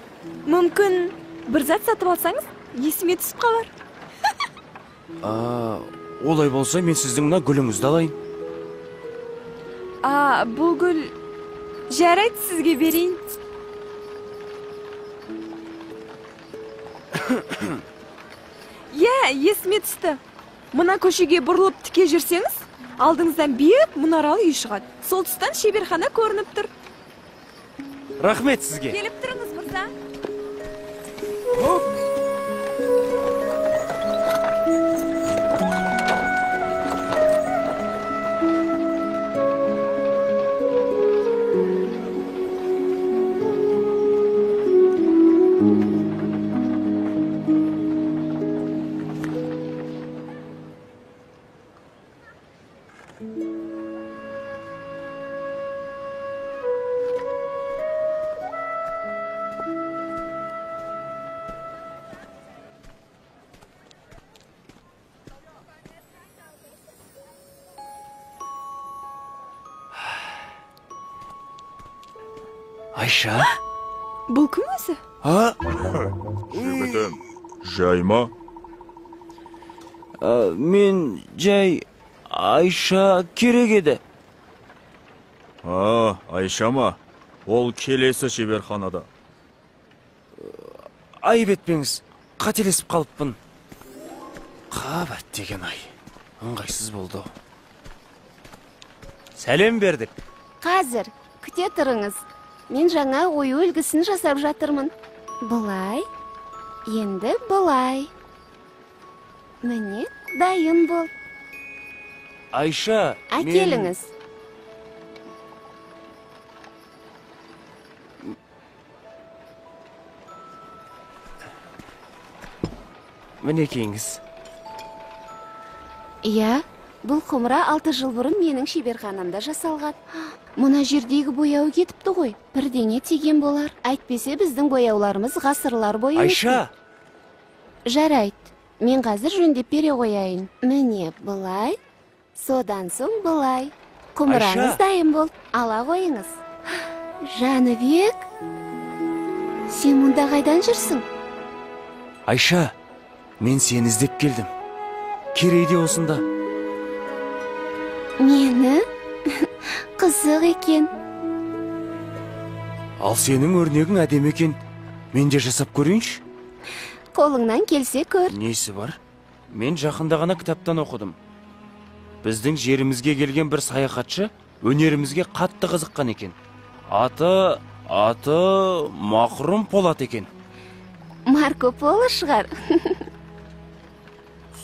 Мүмкін бір зат сатып алсаңыз, есіме түсіп қалар. Олай болса, мен сіздің мына гүліңізді алайын. Бұл гүл жарайды, сізге берейін. Иә, есіме түсті. Мына көшеге бұрылып тіке жүрсеңіз, алдыңыздан биік мұнаралы үй шығады. Сол тұстан шеберхана көрініп тұр. Рахмет сізге. Келіп тұрыңыз, мырза. Айша? Бұл кім өзі? Жігітім, жай ма? Мен жай Айша керек еді. Айша ма? Ол келесі шеберханада. Айып етпеңіз, қателесіп қалыппын. Қабат деген ай, ыңғайсыз болды. Сәлем бердік. Қазір, күте тұрыңыз. Мен жаңа ою үлгісін жасап жатырмын. Былай, енді былай. Міне, дайын бол. Айша, әкеліңіз. Мінекейіңіз. Иә, бұл құмыра 6 жыл бұрын менің шеберханамда жасалған. Мына жердегі бояуы кетіпті ғой. Бірдеңе тиген болар. Әйтпесе біздің бояуларымыз ғасырлар бойы. Айша! Жарайды. Мен қазір жөндеп бере қояйын. Міне былай, содан соң былай. Құмыраңыз дайын болды. Ала қойыңыз. Жәнібек, сен мұнда қайдан жүрсің? Айша, мен сені іздеп келдім. Керей де осында. Мені? Қызық екен. Ал сенің өрнегің әдемі екен. Мен де жасап көрейінші. Қолыңнан келсе көр. Несі бар? Мен жақында ғана кітаптан оқыдым. Біздің жерімізге келген бір саяхатшы өнерімізге қатты қызыққан екен. Аты Мақрұм Полат екен. Марко Поло шығар.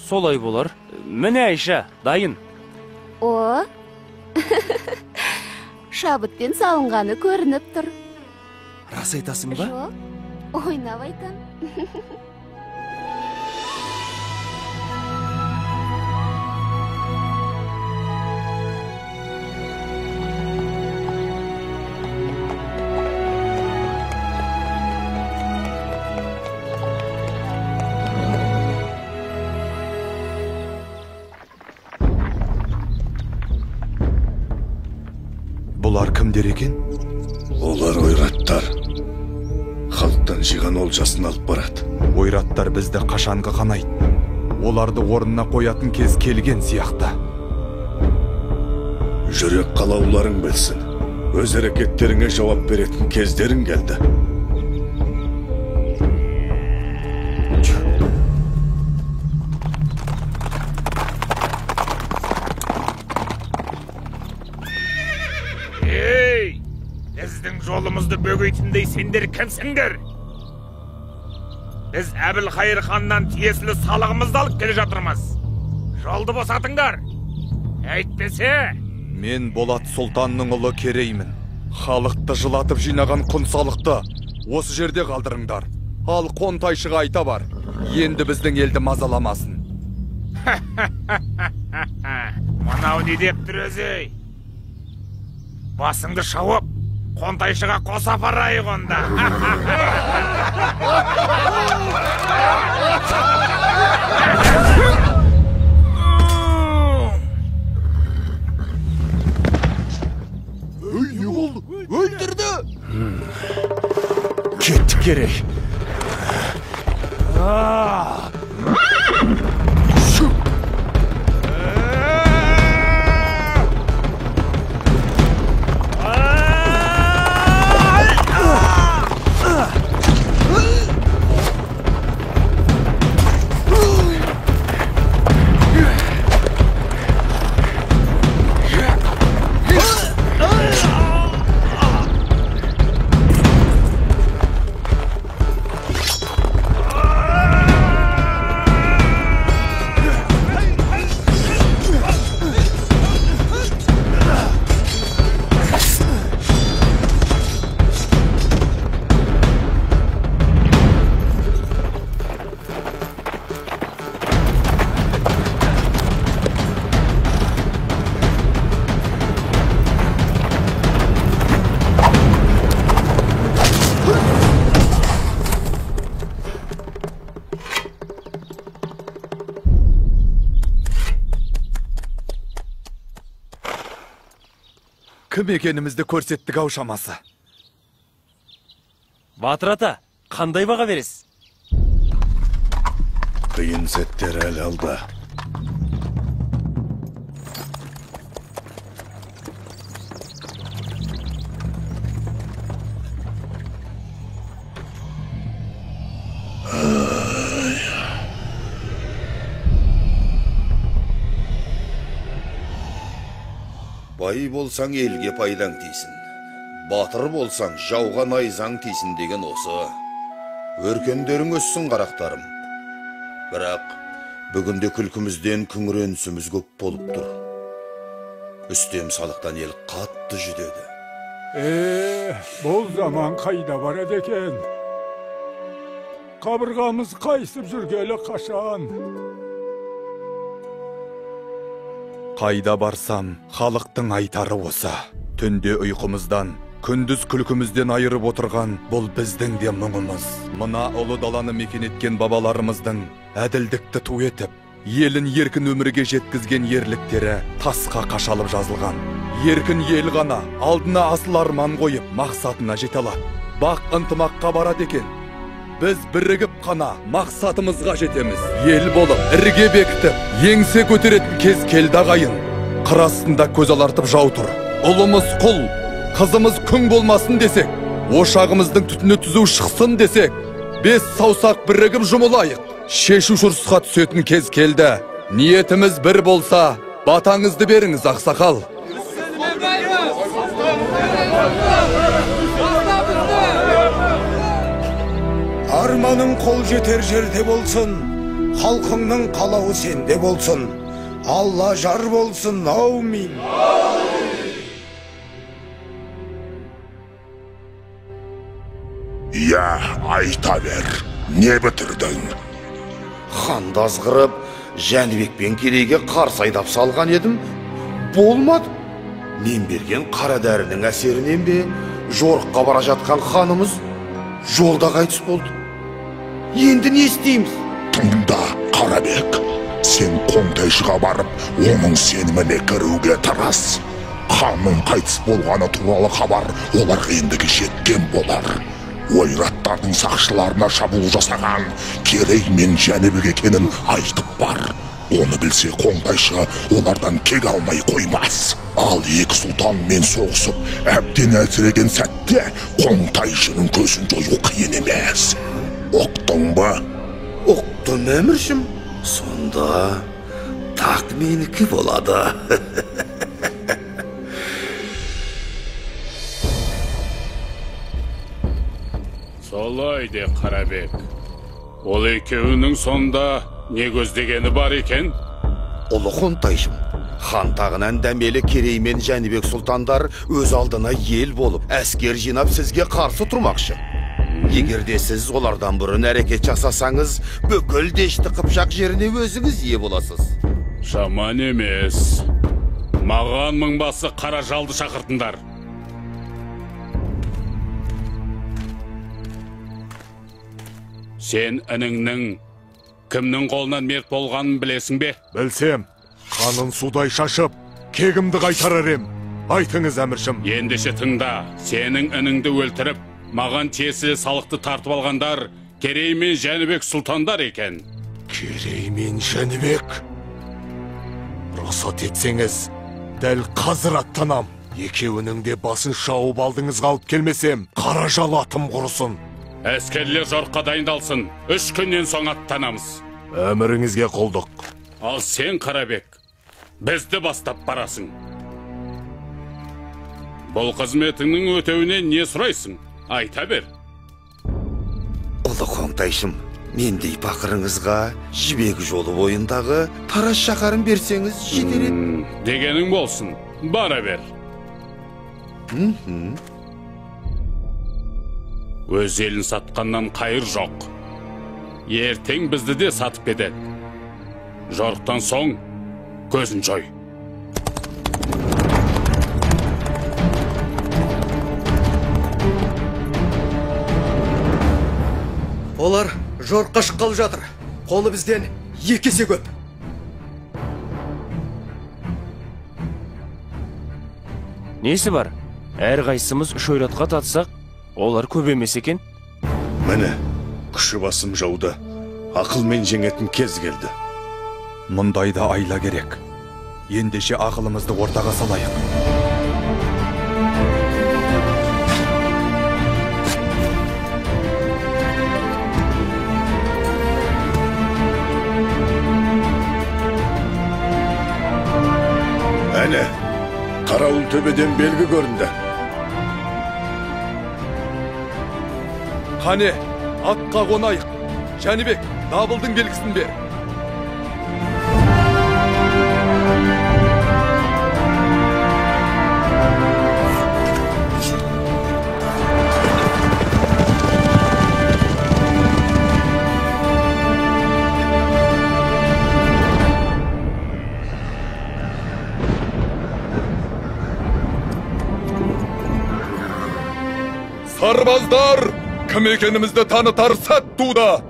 Солай болар. Міне Айша, дайын. О, шабытпен салынғаны көрініп тұр. Рас айтасың ба? Жоқ, ойнап айтам. Бұлар кімдер екен? Олар ойраттар. Халықтан жиған олжасын алып барады. Ойраттар бізді қашанғы қанайды. Оларды орнына қоятын кез келген сияқты. Жүрек қалауларың білсін. Өз әрекеттеріңе жауап беретін кездерің келді. Жолымызды бөгейтіндей сендер кімсіңдер? Біз Әбілқайыр ханнан тиесілі салығымызды алып келе жатырмыз. Жолды босатыңдар. Әйтпесе... Мен Болат Сұлтанның ұлы Кереймін. Халықты жылатып жинаған құн салықты осы жерде қалдырыңдар. Ал қонтайшыға айта бар, енді біздің елді мазаламасын. Мынау не деп тұр өзі? Басыңды шауып, қонтайшыға қоса апарайық онда. Ей, не болды? Өлтірді! Кеттік Керей. Кім екенімізді көрсеттік ау шамасы. Батыр ата, қандай баға бересіз? Қиын сәттер әлі алда. Бай болсаң елге пайдаң тисін, батыр болсаң жауға найзаң тисін деген осы. Өркендерің өссін қарақтарым. Бірақ бүгінде күлкімізден күңіренісіміз көп болып тұр. Үстем салықтан ел қатты жүдеді. Бұл заман қайда барады екен? Қабырғамыз қайысып жүргелі қашан? Қайда барсам, халықтың айтары осы. Түнде ұйқымыздан, күндіз күлкімізден айырып отырған бұл біздің де мұңымыз. Мына ұлы даланы мекен еткен бабаларымыздың әділдікті ту етіп, елін еркін өмірге жеткізген ерліктері тасқа қашалып жазылған. Еркін ел ғана алдына асыл арман қойып, мақсатына жете алады. Бақ ынтымаққа барады екен. Біз бірігіп қана мақсатымызға жетеміз. Ел болып, ірге бекітіп, еңсе көтеретін кез келді ағайын. Қыр астында көз алартып жау тұр. Ұлымыз құл, қызымыз күң болмасын десек, ошағымыздың түтіні түзу шықсын десек, бес саусақ бірігіп жұмылайық. Шешуші ұрысқа түсетін кез келді. Ниетіміз бір болса, батаңызды беріңіз, ақсақал. Арманың қол жетер жерде болсын, халқыңның қалауы сенде болсын. Алла жар болсын, аумин. Иә, айта бер, не бітірдің? Ханды азғырып, Жәнібек пен Керейге қарсы айдап салған едім, болмады. Мен берген қара дәрінің әсерінен бе, жорыққа бара жатқан ханымыз жолда қайтыс болды. Енді не істейміз? Тыңда, Қарабек, сен қонтайшыға барып, оның сеніміне кіруге тырыс. Ханның қайтыс болғаны туралы хабар оларға ендігі жеткен болар. Ойраттардың сақшыларына шабуыл жасаған Керей мен Жәнібек екенін айтып бар. Оны білсе қонтайшы олардан кек алмай қоймас. Ал екі сұлтанмен соғысып, әбден әлсіреген сәтте қонтайшының көзін жою қиын емес. Ұқтың ба? Ұқтым, әміршім. Сонда тақ менікі болады. Солай де, Қарабек. Ол екеуінің сонда не көздегені бар екен? Ұлы қонтайшым, Хан тағынан дәмелі Керей мен Жәнібек сұлтандар өз алдына ел болып, әскер жинап сізге қарсы тұрмақшы. Егер де сіз олардан бұрын әрекет жасасаңыз, бүкіл Дешті Қыпшақ жеріне өзіңіз ие боласыз. Жаман емес. Маған мыңбасы Қаражалды шақыртыңдар. Сен ініңнің кімнің қолынан мерт болғанын білесің бе? Білсем, қанын судай шашып, кегімді қайтарар ем. Айтыңыз, әміршім. Ендеше тыңда, сенің ініңді өлтіріп, маған тиесілі салықты тартып алғандар Керей мен Жәнібек сұлтандар екен. Керей мен Жәнібек? Рұқсат етсеңіз, дәл қазір аттанам. Екеуінің де басын шауып алдыңызға алып келмесем, Қаражал атым құрысын. Әскерлер жорыққа дайындалсын. 3 күннен соң аттанамыз. Әміріңізге құлдық. Ал сен, Қарабек, бізді бастап барасың. Бұл қызметіңнің өтеуіне не сұрайсың? Айта бер. Ұлы қоңтайшым, мендей пақырыңызға Жібек жолы бойындағы Тараз шаһарын берсеңіз жетер еді. Дегенің болсын, бара бер. Өз елін сатқаннан қайыр жоқ. Ертең бізді де сатып кетеді. Жорықтан соң көзін жой. Олар жорыққа шыққалы жатыр. Қолы бізден 2 есе көп. Несі бар? Әрқайсымыз 3 ойратқа татсақ, олар көп емес екен. Міне, күші басым жауды ақылмен жеңетін кез келді. Мұндайда айла керек. Ендеше ақылымызды ортаға салайық. Әне, қарауыл төбеден белгі көрінді. Қане, атқа қонайық. Жәнібек, дабылдың белгісін бер. Сарбаздар, кім екенімізді танытар сәт туды.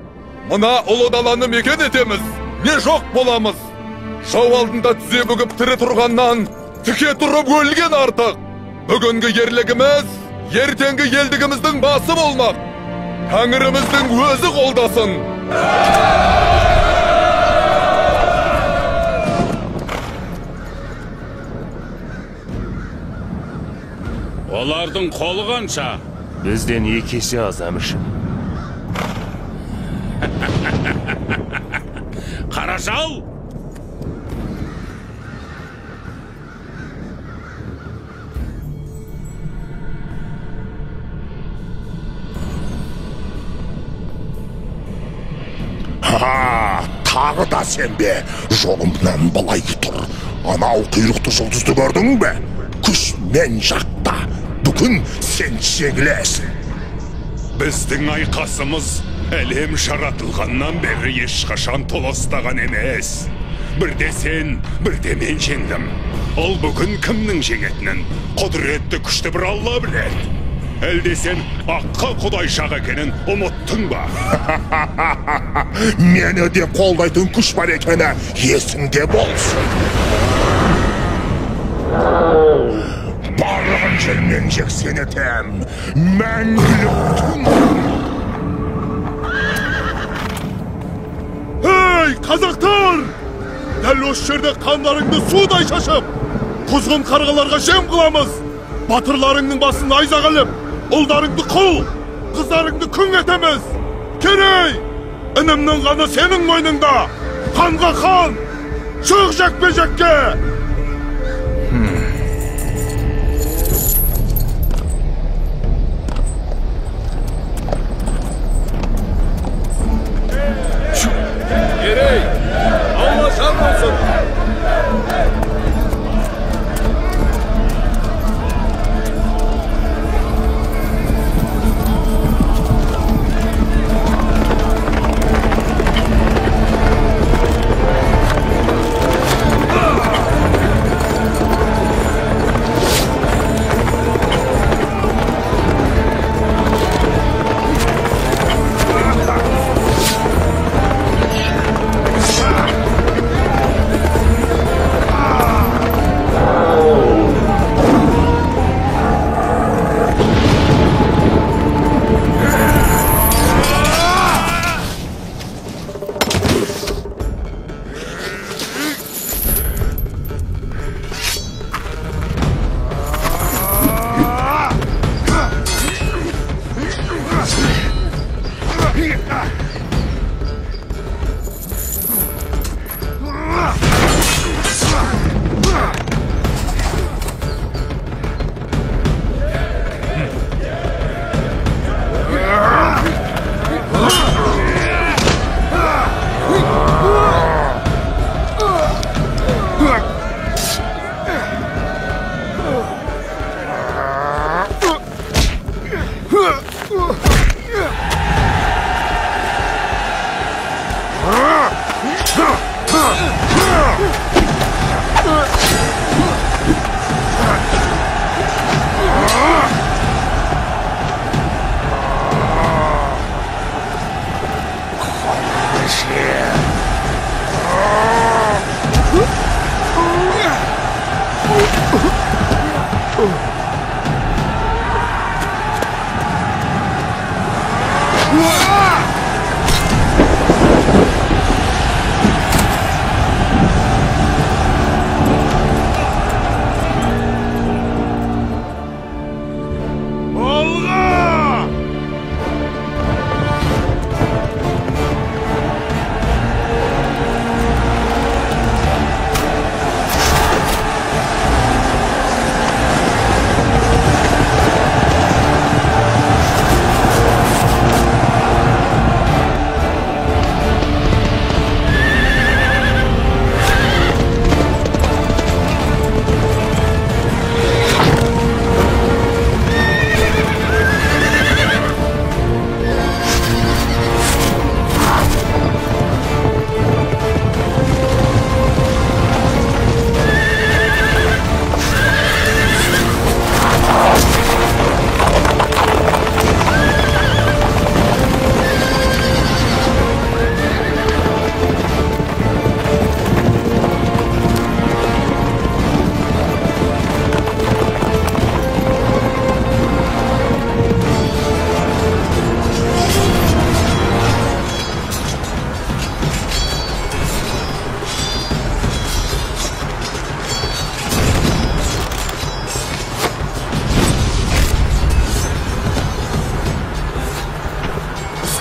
Мына ұлы даланы мекен етеміз, не жоқ боламыз. Жау алдында тізе бүгіп тірі тұрғаннан, тіке тұрып өлген артық. Бүгінгі ерлігіміз, ертеңгі елдігіміздің басы болмақ. Тәңіріміздің өзі қолдасын. Олардың қолы қанша? Бізден 2 есе аз, әміршім. Қаражал! Ха, тағы да сен бе? Жолымнан былай тұр. Анау құйрықты жұлдызды көрдің бе? Күш мен жақта. Бүгін сен жеңілесің. Біздің айқасымыз әлем жаратылғаннан бері ешқашан толастаған емес. Бірде сен, бірде мен жеңдім. Ал бүгін кімнің жеңетінін құдіретті күшті бір Алла біледі. Әлде сен аққа құдай жақ екенін ұмыттың ба? Мені де қолдайтын күш бар екені есіңде болсын. Барлығын жермен жексен етем. Мәңгілік түн. Ей, қазақтар! Дәл осы жерде қандарыңды судай шашып, құзғын қарғаларға жем қыламыз. Батырларыңның басын найзаға іліп, ұлдарыңды құл, қыздарыңды күң етеміз. Керей, інімнің қаны сенің мойныңда. Қанға қан, шық жекпе-жекке. Керей, Алла жар болсын.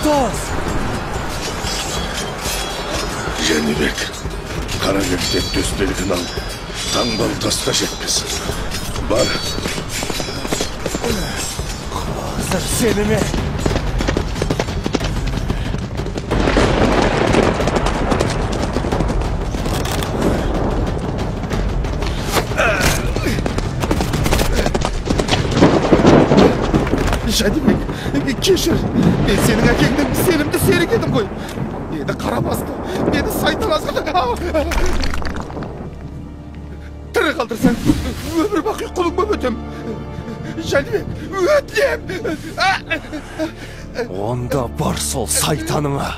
Ұстаз! Жәнібек, Қарабектен төсбелгіні ал, таңбалы тасқа жеткіз. Бар. Қазір сеніме. Жәнібек, кешір. Мен сенің әкеңнің сенімді серігі едім ғой. Мені қара басты, мені сайтан азғырды. Тірі қалдырсаң, өмір бақи құлың боп өтем. Жәнібек, өтінем. Онда бар сол сайтаныңа.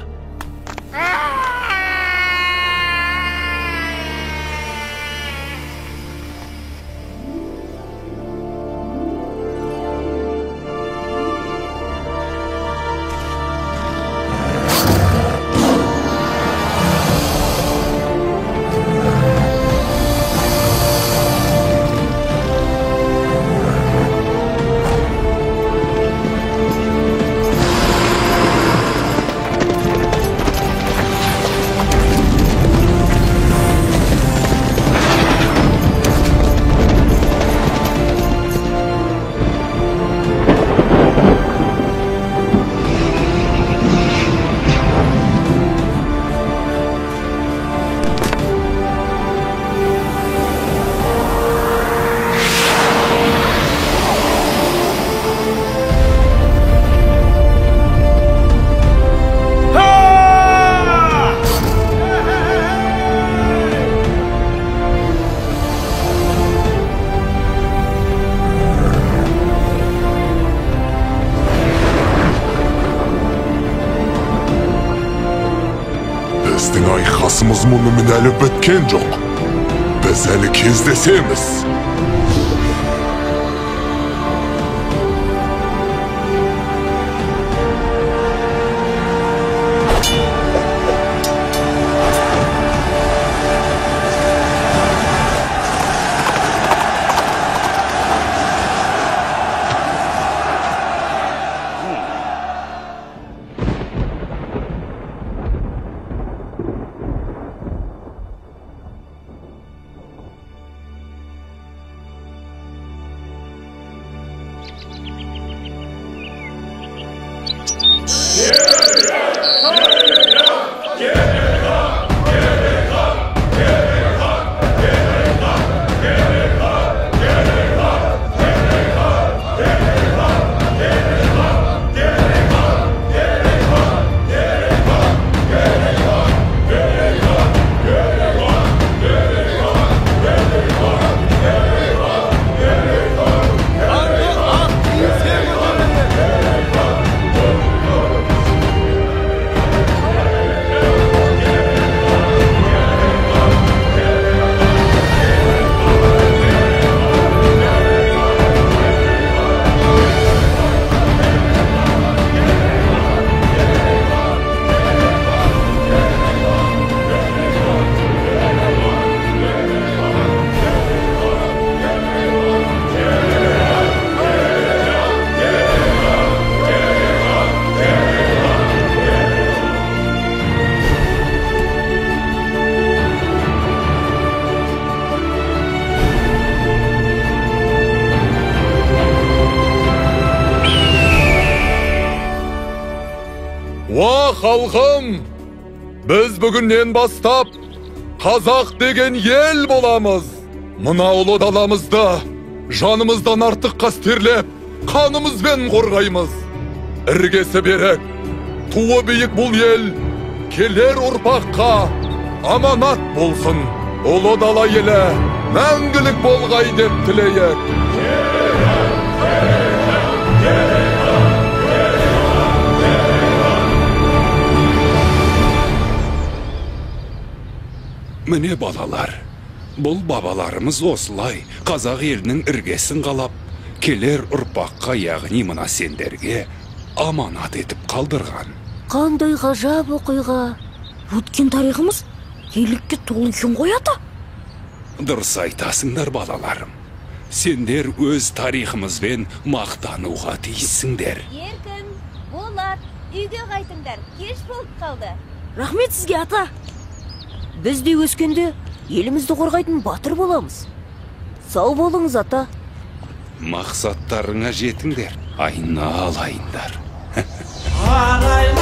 Біздің айқасымыз мұнымен әлі біткен жоқ. Біз әлі кездесеміз. Халқым, біз бүгіннен бастап қазақ деген ел боламыз. Мына ұлы даламызды жанымыздан артық қастерлеп, қанымызбен қорғаймыз. Іргесі берік, туы биік бұл ел келер ұрпаққа аманат болсын. Ұлы дала елі мәңгілік болғай деп тілейік. Міне балалар, бұл бабаларымыз осылай қазақ елінің іргесін қалап, келер ұрпаққа, яғни мына сендерге аманат етіп қалдырған. Қандай ғажап оқиға! Өткен тарихымыз ерлікке толы екен ғой, ата. Дұрыс айтасыңдар, балаларым. Сендер өз тарихымызбен мақтануға тиіссіңдер. Еркін, Болат, үйге қайтыңдар, кеш болып қалды. Рахмет сізге, ата. Біз де өскенде елімізді қорғайтын батыр боламыз. Сау болыңыз, ата. Мақсаттарыңа жетіңдер, айналайындар. Ағайын